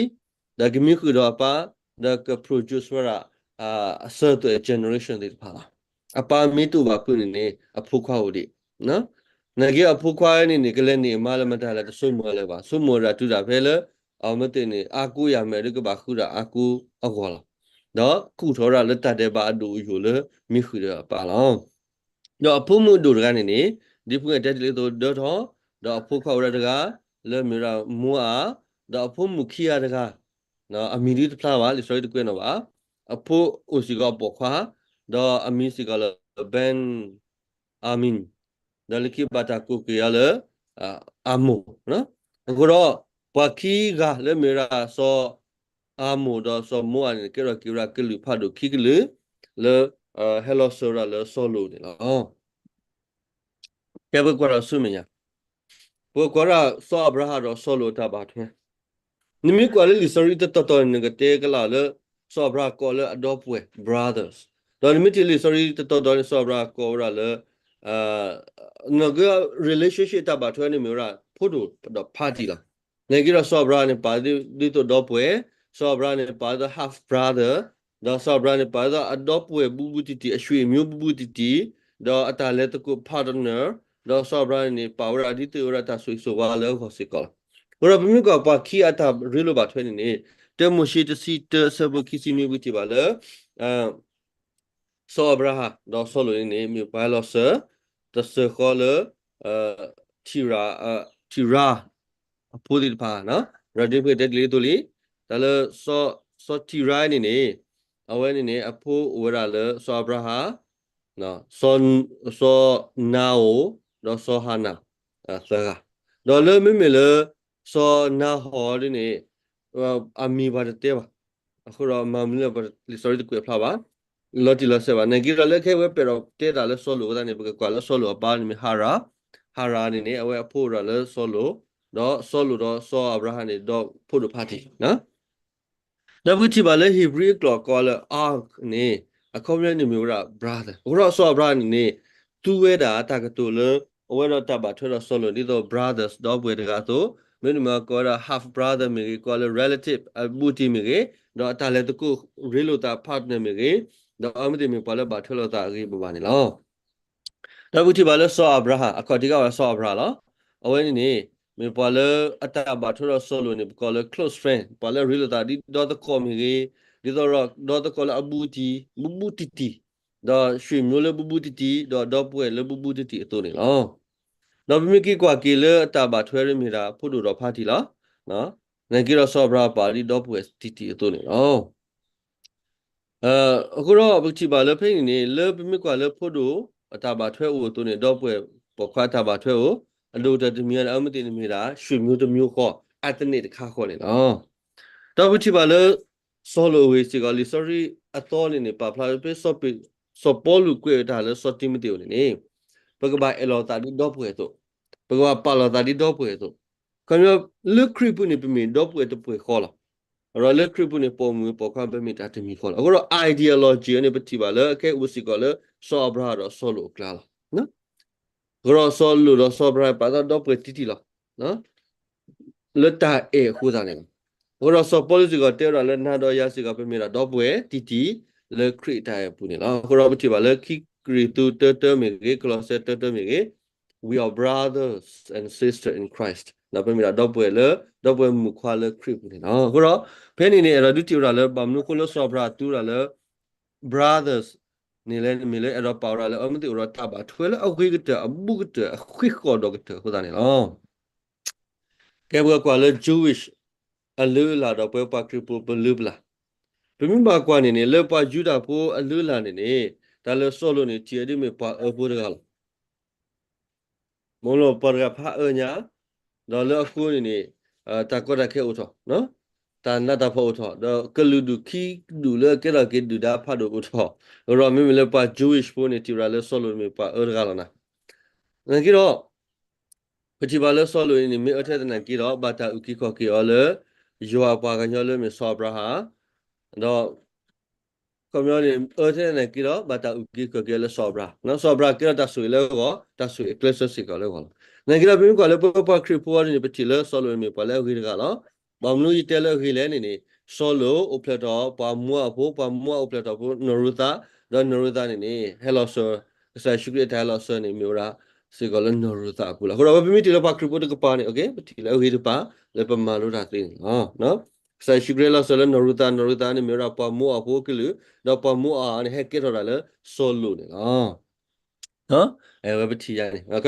ဒီးကမံဃုာ်ဒီးအပၢ်, ဒီးက produce ဝဲဒၣ် အစၢၤသွဲၣ် generation သ့ၣ်တဖၣ်လီၤ. အပၢ်မ့ၢ်တအိၣ်ဘၣ်ဖုးန့ၣ်န့ၣ် အဖိခွါအိၣ်ဒံး နာ်က့အဖိခွါန့ၣ်န့ၣ် ကလဲၤန့ၢ်အမါလၢမတၤလဲၣ် တဆိကမိၣ်လၢၤဘၣ်, ဆိကမိၣ်ဝဲဒၣ်တုၤဒၣ်ဖဲလၢ အဝဲသ့ၣ်န့ၣ် အါကိးယၤမဲာ်ဒီးကဘၣ်ဃုဒၣ်အါကိးအဂီၢ်လီၤ. ဒီးကူၣ်ထီၣ်ဝဲဒၣ်လၢတၢ်ဒဲးဘးအဒိၣ်အယိာ်လၢမံဃုာ်ဒီးအပၢ်လီၤ. ဒီးအဖိမုၣ်အဒိၣ်တဂၤန့ၣ်န့ၣ် ဒ်ဖုၣ်အဲၣ်တဲတ့ၢ်လံအသိး ဒၢထီၣ်, ဒီးအဖိခွါအိၣ်ဝဲဒၣ်တဂၤ လၢအမ့ၢ်ဝဲဒၣ်မိအၤ, ဒီးအဖိမုၣ်ခံဂၤတဂၤ အမံၤဒုတဖျါဘၣ်, လံာ်စီဆှံတကွဲးနီၣ်ဘၣ်. အဖိအိၣ်စ့ၢ်ကီးအပိာ်ခွါ, ဒီးအမံၤစ့ၢ်ကီးလၢ Ben Ammi, ဒီးလၢခံဘၣ်တၢ်ကိးက့ၤအီၤလၢ အမိၢ်. အဃိဒီး ပှၤခံဂၤလၢမ့ၢ်ဝဲဒၣ်စီၤအမိၢ်ဒီးစီၤမိအၤန့ၣ် ကဲထီၣ်က့ၤဝဲဒၣ်ကလုာ်ဖးဒိၣ်ခံကလုာ် လၢ ဟဲလီၤစၢၤဝဲဒၣ်လၢစီၤလိာ်န့ၣ်လီၤ. ကဲပကွၢ်ဒီးဆူမဲာ်ညါ, ပကွၢ်ဒၣ်စီၤအၤဘြၤဟၣ်ဒီးစီၤလိာ်အတၢ်ဘၣ်ထွဲ. နမ့ၢ်ကွၢ်လၢလံာ်စီဆှံတတီၤတီၤန့ၣ် နကတဲကလၢ်လၢ စီၤအၤဘြၤဟၣ်ကိးလၢအဒီပုၢ်ဝဲၢ် brothers, ဒီးနမ့ၢ်ထံၣ်လံာ်စီဆှံတတီၤတီၤန့ၣ် စီၤအၤဘြၤဟၣ်ကိးဝဲဒၣ်လၢ နက relationship တၢ်ဘၣ်ထွဲန့ၣ်မ့ၢ်ဝဲဒၣ် ဖိဒိၣ်ဒီးဖါတံၢ်လီၤ. နာ်က့ဒီးစီၤအၤဘြၤဟၣ်န့ၣ် ပာ်ဒ်သိးဒီပုၢ်ဝဲၢ်, စီၤအၤဘြၤဟၣ်န့ၣ် ပာ်ဒ်သိး half brother, ဒီးစီၤအၤဘြၤဟၣ်န့ၣ် ပာ်ဒ်သိးအဒီပုၢ်ဝဲၢ်ဘူးဘူးတံၢ်တံၢ်, အဆွေမျိုးဘူးဘူးတံၢ်တံၢ်, ဒီးအတၢ်လဲၤသကိး partner, ဒီးစီၤအၤဘြၤဟၣ်န့ၣ် ပာ်ဝဲဒၣ်ဒ်သိးဝဲဒၣ်တၢ်ဆိၣ်ဂ့ၤဆိၣ်ဝါလၢအဂီၢ်စ့ၢ်ကီးလီၤ. အဃိဒီးပမ့ၢ်ကွၢ်ပှၤခံဂၤအတၢ်ရ့လိာ်ဘၣ်ထွဲန့ၣ်န့ၣ် တၢမိၤၡ့တဆံတၢ အဆၢဖိခံဆံနွံ ပထံၣ်ဘၣ်လၢ စီၤအၤဘြၤဟၣ်ဒီးစီၤလိာ်န့ၣ်န့ၣ် မ့ၢ်ပှၤဟဲလီၤစၢၤ တစၢဃီလၢ ထံရၤ ထံရၤအဖိသ့ၣ်တဖၣ်, ရၤဒ့ဖုၣ်တဲတ့ၢ်လံအသိးလံ, တၢ်လၢ စီၤထံရၤန့ၣ်န့ၣ် အဝဲန့ၣ်န့ၣ် အဖိအိၣ်ဝဲဒၣ်လၢစီၤအၤဘြၤဟၣ်, စီၤနၤဧိၤ, ဒီးစီၤဟၤနၤ သၢဂၤ, ဒီးလၢမ့မ့ၢ်လၢ စီၤနၤဟီၤဒ်န့ၣ် အမံၤပှၤတတဲဘၣ်, အဃိဒီးမၤမနုၤလၢလံာ်စီဆှံတကွဲးဖျါဘၣ်, လီၤတံၢ်လီၤဆဲးဘၣ်. နာ်က့ဒီးလၢခဲအံၤဝဲပဲာ်ဒီးတဲတၢ်လၢစီၤလိာ်အသးန့ၣ် ပကကွၢ်လၢစီၤလိာ်အပၢ်န့ၣ်မ့ၢ်ဟၤရၤ, ဟၤရၤန့ၣ်န့ၣ် အဝဲအဖိအိၣ်ဒၣ်လၢစီၤလိာ်, ဒီးစီၤလိာ်ဒီးစီၤအၤဘြၤဟၣ်န့ၣ် ဒီးဖိဒိၣ်ဖါတံၢ် ဒီးပကထံၣ်ဘၣ်လၢ Hebrew အကျိာ်ကိးလၢ akh န့ၣ် အခီပညီန့ၣ်မ့ၢ်ဝဲဒၣ် brother. အဃိဒီးစီၤအၤဘြၤဟၣ်န့ၣ်န့ၣ် သူဝဲဒၣ်တၢ်ကတိၤလၢ အဝဲဒီးတၢ်ဘၣ်ထွဲဒီးစီၤလိာ် ဒ်သိး brothers ဒီပုၢ်ဝဲၢ်တဂၤအသိး, မ့တမ့ၢ်ကိးဝဲဒၣ် half brother မ့ၢ်ဂ့ၤ, ကိးလၢ relative အဘူးတံၢ်မ့ၢ်ဂ့ၤ, ဒီးအတၢ်လဲၤသကိးရ့လိာ်သး partner မ့ၢ်ဂ့ၤ, ဒီးအဝဲသ့ၣ်မ့ၢ်ပှၤလၢဘၣ်ထွဲလိာ်သးအဂ့ၤဘၣ်ဘၣ်န့ၣ်လီၤ. ဒီးပကထံၣ်ဘၣ်လၢစီၤအၤဘြၤဟၣ်, အခီၣ်ထံးကးဝဲစီၤအၤဘြၤဟၣ်လီၤ. အဝဲန့ၣ်န့ၣ် မ့ၢ်ပှၤလၢအတၢ်ဘၣ်ထွဲဒီးစီၤလိာ်န့ၣ် ပကိးလၢ close friend, ပှၤလၢရ့လိာ်သးဒ်ဒီသကိးမ့ၢ်ဂ့ၤ, ဒ်သိးဒီးဒီသကိးလၢအဘူးတံၢ်, ဘူးဘူးတံၢ်တံၢ်, ဒီးဆွေမျိုးလၢဘူးဘူးတံၢ်တံၢ်, ဒီးဒီပုၢ်ဝဲၢ်လၢဘူးဘူးတံၢ်တံၢ်အသိးန့ၣ်လီၤ. ဒီးပမ့ၢ်က့ၤကွၢ်က့ၤလၢအတၢ်ဘၣ်ထွဲမ့ၢ်ဒၣ်ဖိဒိၣ်ဒီးဖါတံၢ်လီၤ. နာ်က့ဒီးစီၤအၤဘြၤဟၣ်ပာ်ဒ်ဒီပုၢ်ဝဲၢ်တံၢ်တံၢ်အသိးန့ၣ်လီၤ. အဃိဒီးပကထံၣ်ဘၣ်လၢဖဲအံၤန့ၣ်န့ၣ် လၢပမ့ၢ်ကွၢ်လၢဖိဒိၣ်အတၢ်ဘၣ်ထွဲအိၣ်အသိးန့ၣ် ဒီပုၢ်ဝဲၢ်ပိာ်ခွါအတၢ်ဘၣ်ထွဲအိၣ်, အဒိၣ်ကတၢၢ်တမံၤအံၤ အမ့ၢ်သ့ၣ်န့ၣ်မ့ၢ်ဒၣ် ဆွေမျိုးတစ်မျိုးဃီ ethnic တခါဃီန့ၣ်လီၤ. ဒီးပကထံၣ်ဘၣ်လၢ စီၤလိာ်အဂ့ၢ်စ့ၢ်ကီး လံာ်စီဆှံအသီန့ၣ်န့ၣ် ပာ်ဖျါဖဲစီၤပ့း, စီၤပီလူးကွဲးဝဲတၢ်လၢစီၤတံၤမသ့းအအိၣ်န့ၣ်န့ၣ် ပကဘၣ်အဲၣ်လီၤသးဒ်ဒီပုၢ်ဝဲၢ်အသိး, ပကဘၣ်ပာ်လီၤသးဒ်ဒီပုၢ်ဝဲၢ်အသိး, ခီပညီ လၢခရံာ်ပူၤန့ၣ် ပမ့ၢ်ဒီပုၢ်ဝဲၢ်တပှဲၤဃီလီၤ. အဒီးလၢခရံာ်ပူၤန့ၣ် ပိာ်မုၣ်ပိာ်ခွါပမ့ၢ်တၢ်တမံၤဃီလီၤ. အဃိဒီး ideology န့ၣ် ပထံၣ်ဘၣ်လၢအခဲအံၤအိၣ်စ့ၢ်ကီးလၢ စီၤအၤဘြၤဟၣ်ဒီးစီၤလိာ်အကျါလီၤ. အဃိဒီးစီၤလိာ်ဒီးစီၤအၤဘြၤဟၣ်ပာ်သးဒီပုၢ်ဝဲၢ်တံၢ်တံၢ်လီၤ. လၢတၢ်အဲၣ်အဃိသတးန့ၣ်လီၤ. အဃိဒီးစီၤပီလူးစ့ၢ်ကီးတဲဝဲဒၣ်လၢနၤဒီးယၤစ့ၢ်ကီး ပမ့ၢ်ဒၣ်ဒီပုၢ်ဝဲၢ်တံၢ်တံၢ် လၢခရံာ်အတၢ်အဲၣ်အပူၤန့ၣ်လီၤ. အဃိဒီးပထံၣ်ဘၣ်လၢခံကရံၣ်သူးတၢတၢမ့ၢ်ဂ့ၤ, ကလီးစဲတၢတၢမ့ၢ်ဂ့ၤ, we are brothers and sisters in Christ. ပမ့ၢ်ဒၣ်ဒီပုၢ်ဝဲၢ်လၢ ဒီးပှၤမုၣ်ခွါလၢခရံာ်အပူၤန့ၣ်လီၤ. အဃိဒီး ဖဲန့ၣ်န့ၣ် အဲၣ်ဒိးဒုးတ့ၢ်ဝဲဒၣ်လၢ ဘၣ်မနုၤအဃိလၢစီၤအၤဘြၤဟၣ်တူဝဲဒၣ်လၢ brothers န့ၣ်လဲၣ် မ့ၢ်လၢအဲၣ်ဒိးပာ်ဝဲဒၣ်လၢ အဝဲသ့ၣ်အိၣ်ဒီးတၢ်ဘၣ်ထွဲလၢအဂ့ၤကတၢၢ် အဘူးကတၢၢ် အဃံဃီၣ်ဒီးကတၢၢ်အဃိသတးန့ၣ်လီၤ. ကဲ ပကကွၢ်လၢ Jewish အလုၢ်အလၢ်ဒီးပဝဲပှၤခရံာ်ဖိပလုၢ်ပလၢ်, ပမ့ၢ်ဘၣ်ကွၢ်န့ၣ်န့ၣ် လၢပှၤယူဒၤဖိအလုၢ်အလၢ်န့ၣ်န့ၣ် တၢ်လၢစီၤလိာ်န့ၣ် ထံၣ်ဝဲဒ်မ့ၢ်ပှၤအၢဖိတဂၤလီၤ. မ့ၢ်လၢပှၤတဂၤဖးအၢညါ, ဒီးလၢအဃိန့ၣ်န့ၣ် တၢ်ကီတၢ်ခဲအိၣ်ထီၣ်, တၢ်နးတၢ်ဖှီၣ်အိၣ်ထီၣ်, ဒီးကလုာ်ဒူၣ်ခံဒူၣ်လၢအကဲထီၣ်က့ၤဒုၣ်ဒါဖးဒိၣ်အိၣ်ထီၣ်, အဃိဒီးမ့မ့ၢ်လၢပှၤ Jewish ဖိန့ၣ် ထံၣ်ဝဲဒၣ်လၢစီၤလိာ်မ့ၢ်ပှၤအၢတဂၤလီၤနၤ. နာ်က့ဒီး ပထံၣ်ဘၣ်လၢစီၤလိာ်အံၤန့ၣ် မ့ၢ်အၢထဲသနာ်က့ဒီး ဘၣ်တၢ်အုၣ်က့ၤခီၣ်က့ၤအီၤလၢ ယွၤအပှၤကညီလၢမ့ၢ်စီၤအၤဘြၤဟၣ်, ဒီး ခီပညီန့ၣ် အၢထဲသနာ်က့ဒီး ဘၣ်တၢ်အုၣ်က့ၤခီၣ်က့ၤအီၤလၢစီၤအၤဘြၤဟၣ်, စီၤအၤဘြၤဟၣ်ကဲထီၣ်တၢ်ဆိၣ်ဂ့ၤလၢအဂီၢ်, တၢ်ဆိၣ်ဂ့ၤအကျဲးစၢးစ့ၢ်ကီးလၢအဂီၢ်လီၤ. နာ်က့ဒီး ပမ့ၢ်ကွၢ်လၢပပှၤခရံာ်ဖိအံၤန့ၣ် ပထံၣ်လၢစီၤလိာ်န့ၣ်မ့ၢ်ပှၤလၢအဂ့ၤတဂၤလီၤ. ဘၣ်မနုၤယတဲလၢအဂ့ၤလဲၣ်န့ၣ်န့ၣ် စီၤလိာ်အိၣ်ဖျဲၣ်ထီၣ်ပှၤမိၤအၤဖိ, ပှၤမိၤအၤအိၣ်ဖျဲၣ်ထီၣ်ဖိနီၢ်ရူၤသး, ဒီးနီၢ်ရူၤသးန့ၣ်န့ၣ် ဟဲလီၤစၢၤ ကစၢ်ယ့ၣ်ၡူးခရံာ်အတၢ်ဟဲလီၤစၢၤန့ၣ် မ့ၢ်ဝဲဒၣ်စ့ၢ်ကီးလၢနီၢ်ရူၤသးအပူၤလီၤ. အဃိဒီး ပမ့ၢ်ထံၣ်လၢပှၤခရံာ်ဖိတကပၤန့ၣ် ပထံၣ်လၢအဂ့ၤတပၤ လၢပမၤလိတၢ်သ့န့ၣ်လီၤ. ကစၢ်ယ့ၣ်ၡူးခရံာ်ဟဲလီၤစၢၤလၢနီၢ်ရူၤသး, နီၢ်ရူၤသးန့ၣ် မ့ၢ်ဝဲဒၣ်ပှၤမိၤအၤဖိအကလုာ်, ဒီးပှၤမိၤအၤန့ၣ် ဟဲကဲထီၣ်ဒၣ်လၢစီၤလိာ်န့ၣ်လီၤ. အဝဲပထံၣ်ယၤန့ၣ်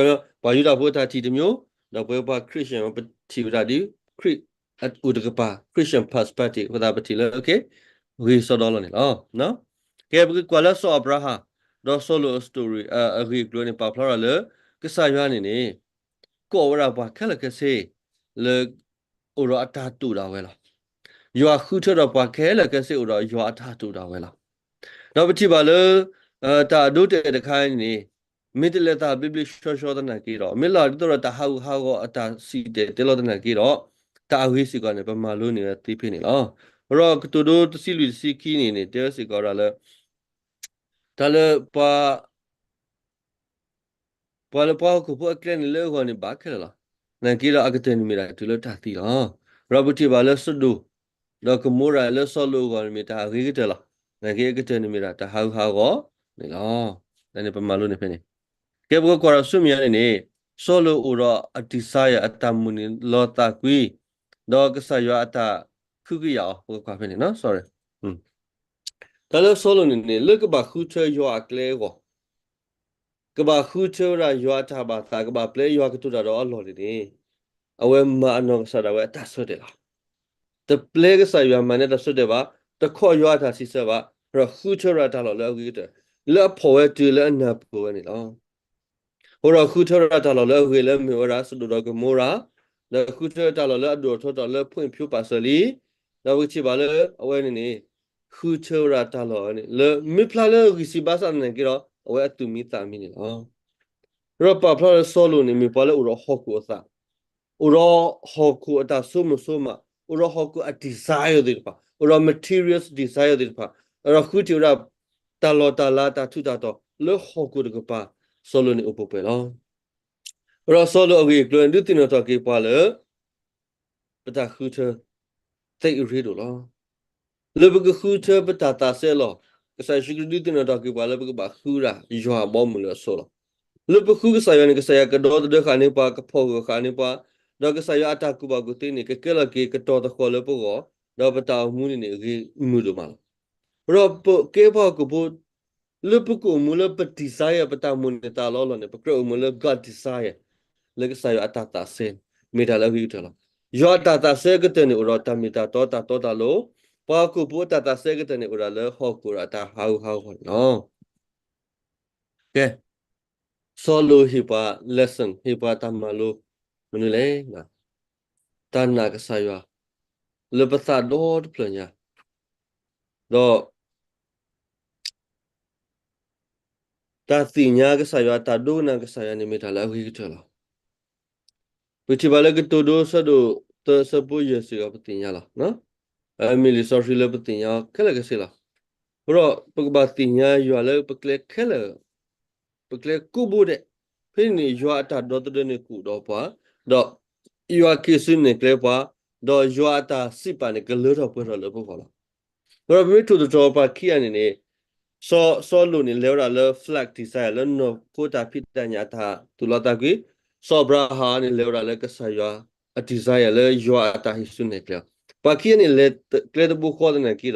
ပှၤယူဒၤဖိတၢ်ထံၣ်တမျိုး, ဒီးပဝဲပှၤခရံာ်စတၢၣ် ပထံၣ်ဝဲဒၣ်ဒ် ခရံာ်အိၣ်တကပၤ Christian perspective အဃိသတး ပထံၣ်လၢ ဂ့ၤစီဒီလီၤန့ၣ်လီၤ. ကဲ ပကကွၢ်လၢစီၤအၤဘြၤဟၣ် ဒီးစီၤလိာ်အ story အဂ့ၢ်အကျိၤန့ၣ် ပာ်ဖျါထီၣ်လၢ ကစၢ်ယွၤန့ၣ်န့ၣ် ကိးဝဲဒၣ်ပှၤခဲလၢာ်ခဲဆ့ လၢ အိၣ်ဒီးအတၢ်တိာ်ဒၣ်ဝဲလီၤ. ယွၤဃုထၢဒီးပှၤခဲလၢာ်ခဲဆ့ အိၣ်ဒီးယွၤအတၢ်တိာ်ဒၣ်ဝဲလီၤ. ဒီးပထံၣ်ဘၣ်လၢ တၢ်အဒိအတဲာ်တခါအံၤန့ၣ် မ့ၢ်တလဲၤသးဘျ့ဘျ့ဆှီဆှီသနာ်က့ဒီး မ့ၢ်လီၤဒ်သိးဒီးတၢ်ဟးဂူာ်ဟးဂီၤအတၢ်စံၣ်တဲၤတဲလီၤသနာ်က့ဒီး တၢ်အဂ့ၤစ့ၢ်ကီးန့ၣ် ပမၤလိန့ၢ်ဝဲသ့ဖဲန့ၣ်လီၤ. ဒီးကတိၤဒိတဆံလွံၢ်တဆံခံန့ၣ်န့ၣ် တဲဝဲစ့ၢ်ကီးဒၣ်လၢ တၢ်လၢပှၤ ပှၤလၢပှၤဟီၣ်ခိၣ်ဖိအကျဲန့ၣ်လၢအဂီၢ်န့ၣ်ဘၣ်ခဲလၢာ်လီၤ. နာ်က့ဒီးအကတၢၢ်န့ၣ်မ့ၢ်ဒၣ်တုၤလၢတၢ်သံလီၤ. ဒီးပထံၣ်ဘၣ်လၢစဒိၣ် ဒီးကမိရၤလၢစီၤလိာ်အဂီၢ်န့ၣ်မ့ၢ်တၢ်အဂ့ၤကတၢၢ်လီၤ. နာ်က့အကတၢၢ်န့ၣ်မ့ၢ်ဒၣ်တၢ်ဟးဂူာ်ဟးဂီၤန့ၣ်လီၤ. တၢ်န့ၣ်ပမၤလိန့ၢ်ဖဲန့ၣ်. ကဲ ပကကွၢ်ဒီးဆူမဲာ်ညါန့ၣ်န့ၣ် စီၤလိာ်အိၣ်ဒီးအ desire အတၢ်မိၣ်န့ၢ်လီၤသးကွံ ဒီးကစၢ်ယွၤအတၢ်ဃုကယာ်အီၤ ပကကွၢ်ဖဲန့ၣ် sorry တၢ်လၢစီၤလိာ်န့ၣ်န့ၣ် လၢကဘၣ်ဃုထၢယွၤအကျဲအဂီၢ် ကဘၣ်ဃုထၢဝဲဒၣ်ယွၤအတၢ်ဘၣ်သး ကဘၣ်ပျဲယွၤကတိၤတၢ်ဒီးအလီၢ်န့ၣ်န့ၣ် အဝဲမၤအနီၢ်ကစၢ်ဒၣ်ဝဲအတၢ်ဆၢတဲာ်လီၤ. တပျဲကစၢ်ယွၤမၤန့ၢ်တၢ်ဆၢတဲာ်ဘၣ်, တခီၣ်ယွၤအတၢ်စံးဆၢဘၣ်, ဒီးဃုထၢဝဲဒၣ်တၢ်လီၢ်လၢအဂ့ၤကတၢၢ် လၢအဖီၣ်ဝဲတုၤလၢအနၢ်ပၢၢ်ဝဲန့ၣ်လီၤ. အဃိဒီးဃုထၢဝဲဒၣ်တၢ်လီၢ်လၢအဂ့ၤလၢမ့ၢ်ဝဲဒၣ်စဒိၣ်ဒီးကမိရၤ, ဒီးဃုထၢတၢ်လီၢ်လၢအဒိၣ်အထီထီၣ်လၢ point ဖၠိပာ်စၢၤလံ, ဒီးပကထံၣ်ဘၣ်လၢအဝဲန့ၣ်န့ၣ် ဃုထၢဝဲဒၣ်တၢ်လီၢ်န့ၣ် လၢမ့ၢ်ဖျါလၢဂံၢ်စၢ်ဘါစၢ်သနာ်က့ဒီး အဝဲအသူၣ်မံသးမံန့ၣ်လီၤ. ဒီးပာ်ဖျါလၢစီၤလိာ်န့ၣ် မ့ၢ်ပှၤလၢအိၣ်ဒီးဟီၣ်ခိၣ်အသး, အိၣ်ဒီးဟီၣ်ခိၣ်အတၢ်ဆိကမိၣ်ဆိကမး, အိၣ်ဒီးဟီၣ်ခိၣ်အ desire သ့ၣ်တဖၣ်, အိၣ်ဒီး material desire သ့ၣ်တဖၣ်, ဒီးဃုထံၣ်ဝဲဒၣ် တၢ်လီၢ်တၢ်လၤတၢ်ထူးတၢ်တီၤလၢဟီၣ်ခိၣ်တကပၤ, စီၤလိာ်န့ၣ်အိၣ်ပှဲၤပှဲၤလီၤ. ဒီးစီၤလိာ်အဂ့ၢ်အကျိၤန့ၣ် ဒုးသ့ၣ်နီၣ်ထီၣ်က့ၤပှၤလၢ ပတၢ်ဃုထၢ သ့အရ့ဒိၣ်လီၤ. လၢပကဃုထၢပတၢ်သးစဲလီၤ, ကစၢ်ယ့ၣ်ၡူးခရံာ်ဒုးသ့ၣ်နီၣ်ထီၣ်က့ၤပှၤလၢပကဘၣ်ဃုဒၣ်ယွၤအဘီအမုၢ်လၢအဆိလီၤ. လၢပဃုကစၢ်ယွၤန့ၣ် ကစၢ်ယွၤကဒီသဒၢဃာ်န့ၢ်ပှၤ, ကဖီၣ်ဂၢၢ်ဃာ်န့ၢ်ပှၤ, ဒီးကစၢ်ယွၤအတၢ်ကူၣ်ဘၣ်ကူၣ်သ့န့ၣ် ကကဲလီၤက့ၤကတီၤသဃီၤလၢပဂီၢ်, ဒီးပတၢ်အိၣ်မူန့ၣ်န့ၣ် ဂ့ၤမုာ်ဒိၣ်မးလီၤ. ဒီးပကဲပှၤဟီၣ်ခိၣ်ဖိ လၢပကအိၣ်မူလၢပ desire ပတၢ်မိၣ်န့ၢ်သးလီၤလီၤန့ၣ် ပကြၢးအိၣ်မူလၢ God desire လၢကစၢ်ယွၤအတၢ်သးစဲ မ့ၢ်တၢ်လၢအဂ့ၤကတၢၢ်လီၤ. ယွၤအတၢ်သးစဲအကတၢၢ်န့ၣ် အိၣ်ဒီးတၢ်မ့ၢ်တၢ်တီတၢ်တီတၢ်လိၤ, ပှၤဟီၣ်ခိၣ်ဖိအတၢ်သးစဲအကတၢၢ်န့ၣ် အိၣ်ဒၣ်လၢဟီၣ်ခိၣ်ဒီးအတၢ်ဟးဂူာ်ဟးဂီၤန့ၣ်လီၤ. ကဲ, စီၤလိာ်ဟ့ၣ်ပှၤ lesson ဟ့ၣ်ပှၤတၢ်မၤလိ မနုၤလဲၣ်. တၢ်နာ်ကစၢ်ယွၤ လၢပသးဒီတဖျၢၣ်ညါ, ဒီး တၢ်သ့ၣ်ညါကစၢ်ယွၤ တၢ်ဒိကနၣ်ကစၢ်ယွၤန့ၣ် မ့ၢ်တၢ်လၢအဂ့ၤကတၢၢ်လီၤ. ပထံၣ်ဘၣ်လၢကတိၤဒိအဆၢဒိၣ်သၢအဆၢဖိယဲၢ်စ့ၢ်ကီး ပသ့ၣ်ညါလီၤ. မ့ၢ်လံာ်စီဆှံလၢပသ့ၣ်ညါခဲလၢာ်ခဲဆ့လီၤ. အဃိဒီး ပကဘၣ်သ့ၣ်ညါယွၤလၢပကျဲခဲလၢာ်, ပကျဲကိးဘိဒဲး, ဖဲန့ၣ်န့ၣ် ယွၤအတၢ်ဒီသဒၢန့ၣ်ကအိၣ်ဒီးပှၤ, ဒီး ယွၤက့ၤဆူနဲၣ်ကျဲပှၤ, ဒီးယွၤအတၢ်စံးပာ်န့ၣ် ကလၢထီၣ်ပှဲၤထီၣ်လၢပဂီၢ်လီၤ. ဒီးပမ့ၢ်ထိၣ်သတြီၤပှၤခံဂၤန့ၣ်န့ၣ်, စီၤ, စီၤလိာ်န့ၣ် လဲၤဝဲဒၣ်လၢ flesh desire လၢနီၢ်ခိတၢ်ဖံးတၢ်ညၣ်အတၢ်သူၣ်လီသးကွံ, စီၤအၤဘြၤဟၣ်န့ၣ် လဲၤဝဲဒၣ်လၢကစၢ်ယွၤ အ desire လၢယွၤအတၢ်ဟံးစုနဲၣ်ကျဲလီၤ. ပှၤခံဂၤန့ၣ် လဲၤကျဲတဘိဃီသနာ်က့ဒီး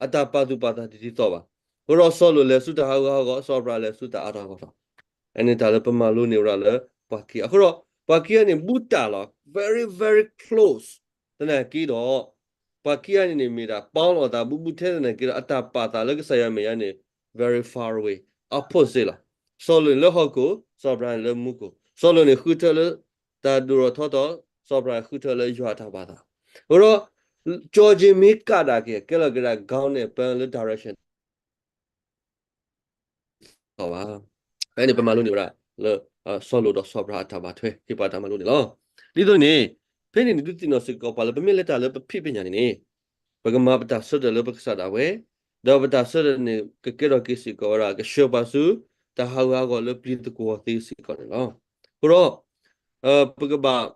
အတၢ်ပာ်သူၣ်ပာ်သးတဒ်သိးဘၣ်. အဃိဒီးစီၤလိာ်လဲၤဆူတၢ်ဟးဂူာ်ဟးဂီၤ, စီၤအၤဘြၤဟၣ်လဲၤဆူတၢ်အါထီၣ်အဂီၢ်ထီၣ်. အန့ၣ်တၢ်လၢပမၤလိန့ၢ်ဝဲဒၣ်လၢပှၤခံဂၤ. အဃိဒီး ပှၤခံဂၤန့ၣ် ဘူးတၢ်လီၤ, very very close သနာ်က့ဒီး ပှၤခံဂၤန့ၣ်န့ၣ်မ့ၢ်ဒၣ် ပီလီၤအသးဘူးဘူးထဲသနာ်က့ဒီး အတၢ်ပာ်သးလၢကစၢ်ယွၤမဲာ်ညါန့ၣ် very far away, opposite လီၤ. စီၤလိာ်န့ၣ်လၢဟီၣ်ခိၣ်, စီၤအၤဘြၤဟၣ်န့ၣ်လၢမူခိၣ်. စီၤလိာ်န့ၣ်ဃုထၢလၢ တၢ်ဒိၣ်ထီၣ်ထီထီၣ်, စီၤအၤဘြၤဟၣ်ဃုထၢလၢယွၤအတၢ်ဘၣ်သး. အဃိဒီး ကၠီက့ၤမ့ၢ်ကးဒၣ်က့ၤ ကဲလီၤက့ၤဒၣ် ကီၤန့ၣ်ပၢလၢ direction ဘၣ်. ဖဲန့ၣ်ပမၤလိန့ၢ်ဝဲဒၣ်လၢ စီၤလိာ်ဒီးစီၤအၤဘြၤဟၣ်အတၢ်ဘၣ်ထွဲ ဟ့ၣ်ပှၤတၢ်မၤလိန့ၣ်လီၤ. ဒ်သိးန့ၣ် ဖဲန့ၣ်န့ၣ် ဒုးသ့ၣ်နီၣ်စ့ၢ်ကီးပှၤလၢ ပမ့ၢ်လဲၤတၢ်လၢပဖံးပညၣ်န့ၣ်န့ၣ် ပကမၤပတၢ်ဆၢထၢၣ်လၢပကစၢ်ဒၣ်ဝဲ, ဒီးပတၢ်ဆၢထၢၣ်န့ၣ် ကကဲထီၣ်က့ၤစ့ၢ်ကီးဝဲဒၣ် ကဆှၢပှၤဆူ တၢ်ဟးဂူာ်ဟးဂီၤလၢပျံၤသကွီၤသ့စ့ၢ်ကီးန့ၣ်လီၤ. အဃိဒီး ပကဘၣ်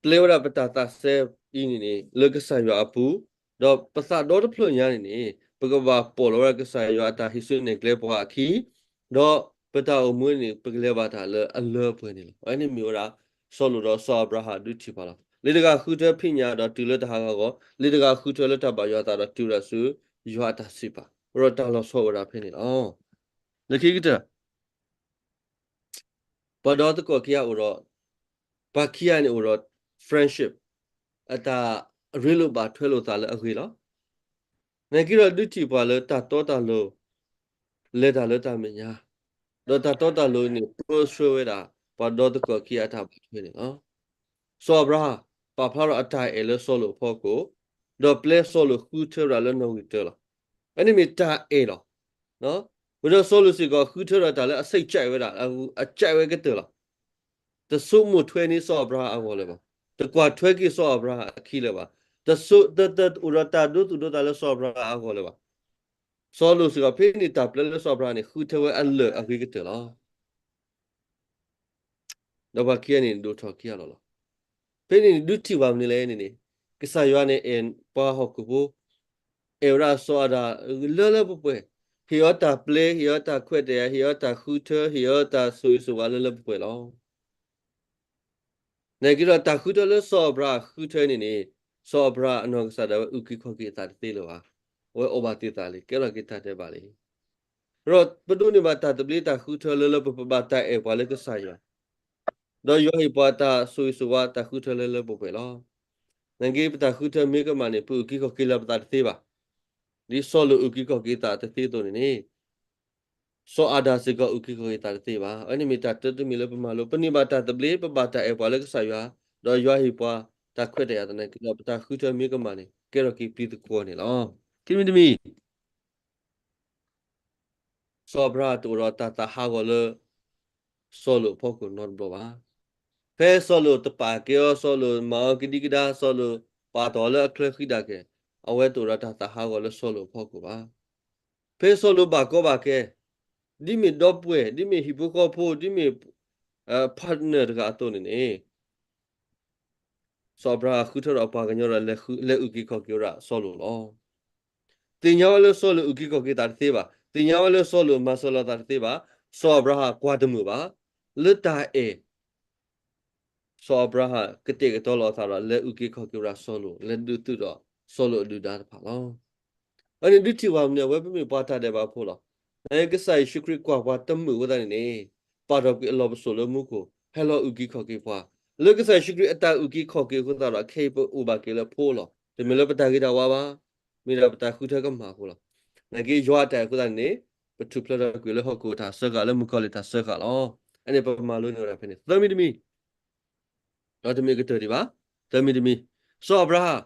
ပျဲဝဲဒၣ်ပတၢ်သးစဲအံၤန့ၣ်န့ၣ် လၢကစၢ်ယွၤအပူၤ, ဒီးပသးဒီတဖျၢၣ်ညါန့ၣ်န့ၣ် ပကဘၣ်ပိာ်လီၤဝဲဒၣ်ကစၢ်ယွၤအတၢ်ဟံးစုနဲၣ်ကျဲပှၤအခံ, ဒီးပတၢ်အိၣ်မူန့ၣ် ပကလဲၤဘၣ်တၢ်လၢအလၢအပှဲၤန့ၣ်လီၤ. အဝဲန့ၣ်မ့ၢ်ဝဲဒၣ် စီၤလိာ်ဒီးစီၤအၤဘြၤဟၣ်ဒုးထံၣ်ပှၤလီၤ. လၢတဂၤဃုထၢဖံးညၣ်ဒီးတုၤလၢတၢ်ဟးဂီၤအဂီၢ်, လၢတဂၤဃုထၢလၢတၢ်ဘၣ်ယွၤအသးဒီးတုၤဝဲဒၣ်ဆူ ယွၤအတၢ်စံးပာ်, အဃိဒီးတၢ်လီၤဆီအိၣ်ဝဲဒၣ်ဖဲန့ၣ်လီၤ. လၢခံကတၢၢ် ပှၤဒီသကိးခံဂၤအိၣ်ဒီး ပှၤခံဂၤန့ၣ်အိၣ်ဒီး friendship အတၢ်ရ့လိာ်ဘၣ်ထွဲလိာ်သးလၢအဂ့ၤလီၤ. နာ်က့ဒီးဒုးထံၣ်ပှၤလၢတၢ်တီတၢ်လိၤ လဲၤတၢ်လၢတၢ်မဲာ်ညါ, ဒီးတၢ်တီတၢ်လိၤန့ၣ် ပၢဆှၢဝဲဒၣ် ပှၤဒီသကိးခံဂၤအတၢ်ဘၣ်ထွဲန့ၣ်လီၤ. စီၤအၤဘြၤဟၣ် ပာ်ဖျါထီၣ်အတၢ်အဲၣ်လၢစီၤလိာ်အဖီခိၣ်, ဒီးပျဲစီၤလိာ်ဃုထၢဝဲဒၣ်လၢနီၣ်ဂံၢ်တၢလီၤ. အန့ၣ်မ့ၢ်တၢ်အဲၣ်လီၤ. ဝံၤဒီးစီၤလိာ်စ့ၢ်ကီးဃုထၢဒီးတၢ်လၢအစံးကဲဝဲဒၣ်, အစံးဝဲကတၢၢ်လီၤ. တဆိကမိၣ်ထွဲန့ၢ်စီၤအၤဘြၤဟၣ်အဂီၢ်လၢၤဘၣ်. တကွၢ်ထွဲက့ၤစီၤအၤဘြၤဟၣ်အခံလၢၤဘၣ်. တဆိ, တ, တအိၣ်ဒီးတၢ်ဒိသူၣ်ဒိသးလၢစီၤအၤဘြၤဟၣ်အဂီၢ်လၢၤဘၣ်. စီၤလိာ်စ့ၢ်ကီးဖဲန့ၣ် တၢ်ပျဲလၢစီၤအၤဘြၤဟၣ်န့ၣ် ဃုထၢဝဲအလၢာ်အဂ့ၤကတၢၢ်လီၤ. ဒီးပှၤခံဂၤန့ၣ် ဒိၣ်ထီၣ်ခံဂၤလီၤလီၤ. ဖဲန့ၣ်န့ၣ် ဒုးထံၣ်ဘၣ်မနုၤလဲၣ်န့ၣ်န့ၣ်, ကစၢ်ယွၤန့ၣ်အဲၣ်ပှၤဟီၣ်ခိၣ်ဖိ, အဲၣ်ဝဲဒၣ်စီၤအၤဒၣ်လၢလၢပှဲၤပှဲၤ, ဟ့ၣ်အီၤတၢ်ပျဲ, ဟ့ၣ်အီၤတၢ်ခွဲးတၢ်ယာ်, ဟ့ၣ်အီၤတၢ်ဃုထၢ, ဟ့ၣ်အီၤတၢ်ဆိၣ်ဂ့ၤဆိၣ်ဝါလၢလၢပှဲၤပှဲၤလီၤ. နာ်က့ဒီးတၢ်ဃုထၢလၢစီၤအၤဘြၤဟၣ်ဃုထၢန့ၣ်န့ၣ်, စီၤအၤဘြၤဟၣ်အနီၢ်ကစၢ်ဒၣ်ဝဲအုၣ်က့ၤခီၣ်က့ၤအသးတသ့လၢၤဘၣ်. အဝဲအီၣ်ဘၣ်သ့သးလံ, ကဲထီၣ်က့ၤတၢ်ဒဲးဘးလံ. ဒီးပဒိးန့ၢ်ဘၣ်တၢ်သဘျ့တၢ်ဃုထၢလၢလၢပှဲၤပှဲၤ ဘၣ်တၢ်အဲၣ်ပှၤလၢကစၢ်ယွၤ, ဒီးယွၤဟ့ၣ်ပှၤတၢ်ဆိၣ်ဂ့ၤဆိၣ်ဝါတၢ်ဃုထၢလၢလၢပှဲၤပှဲၤလီၤ. နာ်က့ပတၢ်ဃုထၢမ့ၢ်ကမၣ်န့ၣ် ပအုၣ်က့ၤခီၣ်က့ၤလၢပသးတသ့ဘၣ်. ဒ်စီၤလိာ်အုၣ်က့ၤခီၣ်က့ၤသးတသ့အသိးန့ၣ်န့ၣ် စီၤအၤဒၣ်စ့ၢ်ကီးအုၣ်က့ၤခီၣ်က့ၤသးတသ့ဘၣ်. အဝဲန့ၣ်မ့ၢ်တၢ်တၢတမံၤလၢပမၤလိ, ပန့ၢ်ဘၣ်တၢ်သဘျ့ ပဘၣ်တၢ်အဲၣ်ပှၤလၢကစၢ်ယွၤ, ဒီးယွၤဟ့ၣ်ပှၤတၢ်ခွဲးတၢ်ယာ်သနာ်က့ဒီး ပတၢ်ဃုထၢမ့ၢ်ကမၣ်န့ၣ် ကဲထီၣ်က့ၤပျံၤသကွီၤန့ၣ်လီၤ. ခံမံၤတမံၤ စီၤအၤဘြၤဟၣ်တအိၣ်ဒီးတၢ်သးဟးဂီၤလၢ စီၤလိာ်အဖီခိၣ်နီတဘျီဘၣ်. ဖဲစီၤလိာ်တပာ်ကဲအီၤ, စီၤလိာ်မၤအီၤကဒံကဒါ, စီၤလိာ်ပာ်တ့ၢ်အီၤလၢအချၢဃံဒၣ်ကဲ, အဝဲတအိၣ်ဒီးတၢ်သးဟးဂီၤလၢစီၤလိာ်အဖီခိၣ်ဘၣ်. ဖဲစီၤလိာ်ဘၣ်ကီဘၣ်ခဲ, ဒ်မ့ၢ်ဒီပုၢ်ဝဲၢ်, ဒ်မ့ၢ်ဟံၣ်ဖိဃီဖိ, ဒ်မ့ၢ် partner တဂၤအသိးန့ၣ်န့ၣ် စီၤအၤဘြၤဟၣ်ဃုထၢဒီးပှၤကညီဒီး လဲၤအုၣ်က့ၤခီၣ်က့ၤဝဲဒၣ်စီၤလိာ်လီၤ. သ့ၣ်ညါဝဲလၢစီၤလိာ်အုၣ်က့ၤခီၣ်က့ၤသးတသ့ဘၣ်. သ့ၣ်ညါဝဲလၢစီၤလိာ်မၤစၢၤလိာ်သးတသ့ဘၣ်. စီၤအၤဘြၤဟၣ်ကွၢ်တမုာ်ဘၣ် လၢတၢ်အဲၣ် စီၤအၤဘြၤဟၣ်ကတဲာ်ကတီၤလီၤအသးဒီး လဲၤအုၣ်က့ၤခီၣ်က့ၤဝဲဒၣ်စီၤလိာ်, လဲၤဒုးသုးဒီးစီၤလိာ်အဒုၣ်ဒါတဖၣ်လီၤ. အန့ၣ်ဒုးထံၣ်ပှၤမနုၤ, အဝဲပမ့ၢ်ပှၤတၢ်ဒဲးဘးဖိလီၤ. ကစၢ်ယ့ၣ်ၡူးခရံာ်ကွၢ်ပှၤတမုာ်အဃိသတးန့ၣ်န့ၣ်, ပာ်ထီၣ်ကွံာ်အလီၢ်ပစိာ်လၢမူခိၣ်, ဟဲလီၤအုၣ်က့ၤခီၣ်က့ၤပှၤ. လၢကစၢ်ယ့ၣ်ၡူးခရံာ်အတၢ်အုၣ်က့ၤခီၣ်က့ၤအဃိသတးဒီး ခဲအံၤပအိၣ်ဘၣ်က့ၤလၢဖိလီၤ. တမ့ၢ်လၢပတၢ်ဂ့ၤတၢ်ဝါဘၣ်, မ့ၢ်ဒၣ်ပတၢ်ဃုထၢကမၣ်အဃိလီၤ. နာ်က့ယွၤအတၢ်အဲၣ်အဃိသတးန့ၣ်န့ၣ်, ပထူၣ်ဖျဲးထီၣ်ကွံာ်လၢဟီၣ်ခိၣ်အတၢ်စၢဃာ်လၢမုၣ်ကီၤလံၢ်တၢ်စၢဃာ်လီၤ. အန့ၣ်ပမၤလိန့ၢ်ဝဲဒၣ်ဖဲန့ၣ် သၢမံၤတမံၤ ဒီးတမ့ၢ်ကတၢၢ်ဒံးဘၣ်, သၢမံၤတမံၤ, စီၤအၤဘြၤဟၣ်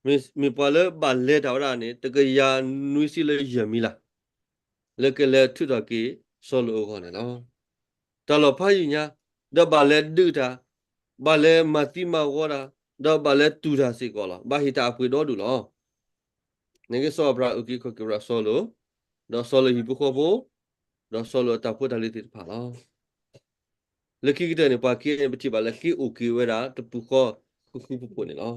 မ့ၢ်, မ့ၢ်ပှၤလၢဘၣ်လဲၤတၢ်ဝဲဒၣ်န့ၣ် တကယၤနွံဆံလၢယဲၢ်မံၤလၢ်, လၢကလဲၤထုးထီၣ်က့ၤစီၤလိာ်အဂီၢ်န့ၣ်လီၤ. တၢ်လီၤဖးယံာ်ညါ, ဒီးဘၣ်လဲၤဒုးတၢ်, ဘၣ်လဲၤမၤသံမၤဝီတၢ်, ဒီးဘၣ်လဲၤတူၢ်တၢ်စ့ၢ်ကီးလီၤ. ဘၣ်ဟ့ၣ်တၢ်အပှ့ၤဒီဒူၣ်လီၤ. နာ်က့စီၤအၤဘြၤဟၣ်အုၣ်က့ၤခီၣ်က့ၤဝဲဒၣ်စီၤလိာ်, ဒီးစီၤလိာ်ဟံၣ်ဖိဃီဖိ, ဒီးစီၤလိာ်အတၢ်ဖိတၢ်လံၤသ့ၣ်တဖၣ်လီၤ. လၢခံကတၢၢ်န့ၣ် ပှၤခံဂၤန့ၣ် ပထံၣ်ဘၣ်လၢဃ့အိၣ်က့ၤဝဲဒၣ်တပူၤဃီဃုဃုဖိးဖိးန့ၣ်လီၤ.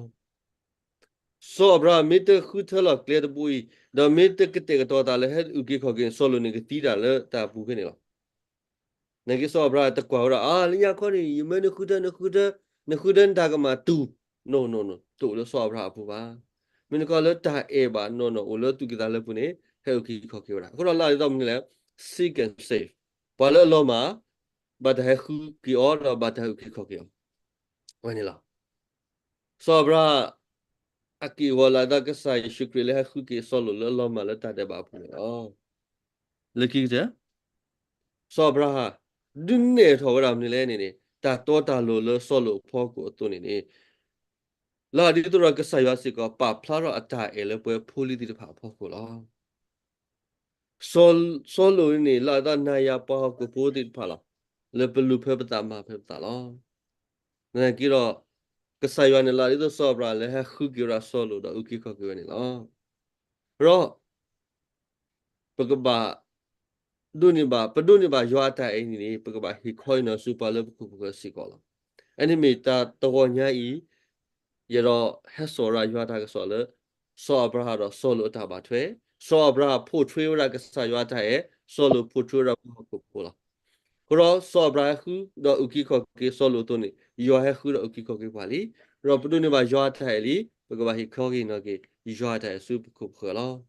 စီၤအၤဘြၤဟၣ်မ့ၢ်တဃုထၢလီၤကျဲတဘိအံၤ, ဒီးမ့ၢ်တကတဲာ်ကတီၤသးလၢဟဲအုၣ်က့ၤခီၣ်က့ၤန့ၣ် စီၤလိာ်န့ၣ်ကသံတၢ်လၢတၢ်ပူၤဖဲန့ၣ်လီၤ. နာ်က့စီၤအၤဘြၤဟၣ်တကွၢ်ဝဲဒၣ် အါ လၢညါခီန့ၣ် ယမၢနဃုထၢ နဃုထၢ, နဃုဒၢနတၢ်ကမၣ်တူၢ်, no, no, no, တအိၣ်လၢစီၤအၤဘြၤဟၣ်အပူၤဘၣ်. မ့ၢ်နကွၢ်လၢတၢ်အဲၣ်ဘၣ်နီၢ်နီၢ်အိၣ်လၢသူၣ်ကံၢ်သးလဲပူၤန့ၣ် ဟဲအုၣ်က့ၤခီၣ်က့ၤဝဲဒၣ်. အဃိဒီးလၢအဒ်သိးမနုၤလဲၣ်, seek and save. ပှၤလၢအလီၤမၢ် ဘၣ်တၢ်ဟဲဃုက့ၤအီၤဒီးဘၣ်တၢ်အုၣ်က့ၤခီၣ်က့ၤအီၤ ဝဲန့ၣ်လီၤ. စီၤအၤဘြၤဟၣ် အက့ၢ်အဂီၤလၢအဒၣ်ကစၢ်ယ့ၣ်ၡူးခရံာ်လၢဟဲဃုက့ၤစီၤလိာ်လၢအလီၤမၢ်လၢတၢ်ဒဲးဘးအပူၤန့ၣ်လီၤ. လၢခံကတၢၢ် စီၤအၤဘြၤဟၣ် ဒုးနဲၣ်ထီၣ်ဝဲဒၣ်မနုၤလဲၣ်န့ၣ်န့ၣ် တၢ်တီတၢ်လိၤလၢစီၤလိာ်အဖီခိၣ်အသိးန့ၣ်န့ၣ် လၢအဒ်သိးဒီးကစၢ်ယွၤစ့ၢ်ကီး ပာ်ဖျါထီၣ်အတၢ်အဲၣ်လၢပှၤဖိလံၤသ့ၣ်တဖၣ်အဖီခိၣ်လီၤ. စီၤ, စီၤလိာ်န့ၣ် လၢအဒၣ်နၤယၤပှၤဟီၣ်ခိၣ်ဖိသ့ၣ်တဖၣ်လီၤ. လၢပလူၤဖဲပသးမၤဖဲပသးလီၤ. နာ်သက့ဒီး ကစၢ်ယွၤန့ၣ်လၢအဒ်သိးစီၤအၤဘြၤဟၣ်လၢဟဲဃုက့ၤဝဲဒၣ်စီၤလိာ်ဒီးအုၣ်က့ၤခီၣ်က့ၤဝဲန့ၣ်လီၤ. ဒီး ပကဘၣ် ဒိးန့ၢ်ဘၣ်, ပဒိးန့ၢ်ဘၣ်ယွၤအတၢ်အဲၣ်န့ၣ်န့ၣ် ပကဘၣ်ဟ့ၣ်ခီဟ့ၣ်နီၤဆူပှၤလၢပခိၣ်ပဃၢၤစ့ၢ်ကီးလီၤ. အန့ၣ်မ့ၢ်တၢ်တဂီၤညါအံၤ ယအဲၣ်ဒိးဟဲစိာ်ဝဲဒၣ်ယွၤအတၢ်ကစီၣ်လၢ စီၤအၤဘြၤဟၣ်ဒီးစီၤလိာ်အတၢ်ဘၣ်ထွဲ, စီၤအၤဘြၤဟၣ်ဖိၣ်ထွဲဝဲဒၣ်ကစၢ်ယွၤအတၢ်အဲၣ်, စီၤလိာ်ဖိၣ်ထွဲဝဲဒၣ်ပှၤဟီၣ်ခိၣ်ဖိလီၤ. အဃိဒီးစီၤအၤဘြၤဟၣ်ဟဲဃုဒီးအုၣ်က့ၤခီၣ်က့ၤစီၤလိာ်အသိးန့ၣ် ယွၤဟဲဃုဒီးအုၣ်က့ၤခီၣ်က့ၤပှၤလံ. ဒီးပဒိးန့ၢ်ဘၣ်ယွၤအတၢ်အဲၣ်လံ, ပကဘၣ်ဟ့ၣ်ခီဟ့ၣ်နီၤက့ၤ ယွၤအတၢ်အဲၣ်ဆူပခိၣ်ပဃၢၤလီၤ.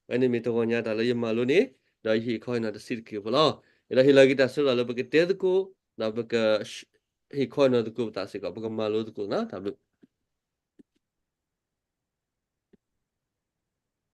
အန့ၣ်မ့ၢ်တဂီၤညါတၢ်လၢယမၤလိန့ၣ် ဒီးယဟ့ၣ်ခီဟ့ၣ်နီၤတဆံးတက့ၢ်ဖိလီၤ. ဒီးဟ့ၣ်လီၤက့ၤတၢ်ဆၢကတီၢ်လၢပကတဲသကိး, ဒီးပက ဟ့ၣ်ခီဟ့ၣ်နီၤသကိးပသးစ့ၢ်ကီး, ပကမၤလိသကိးနီၤ, တၢ်ဘျုး.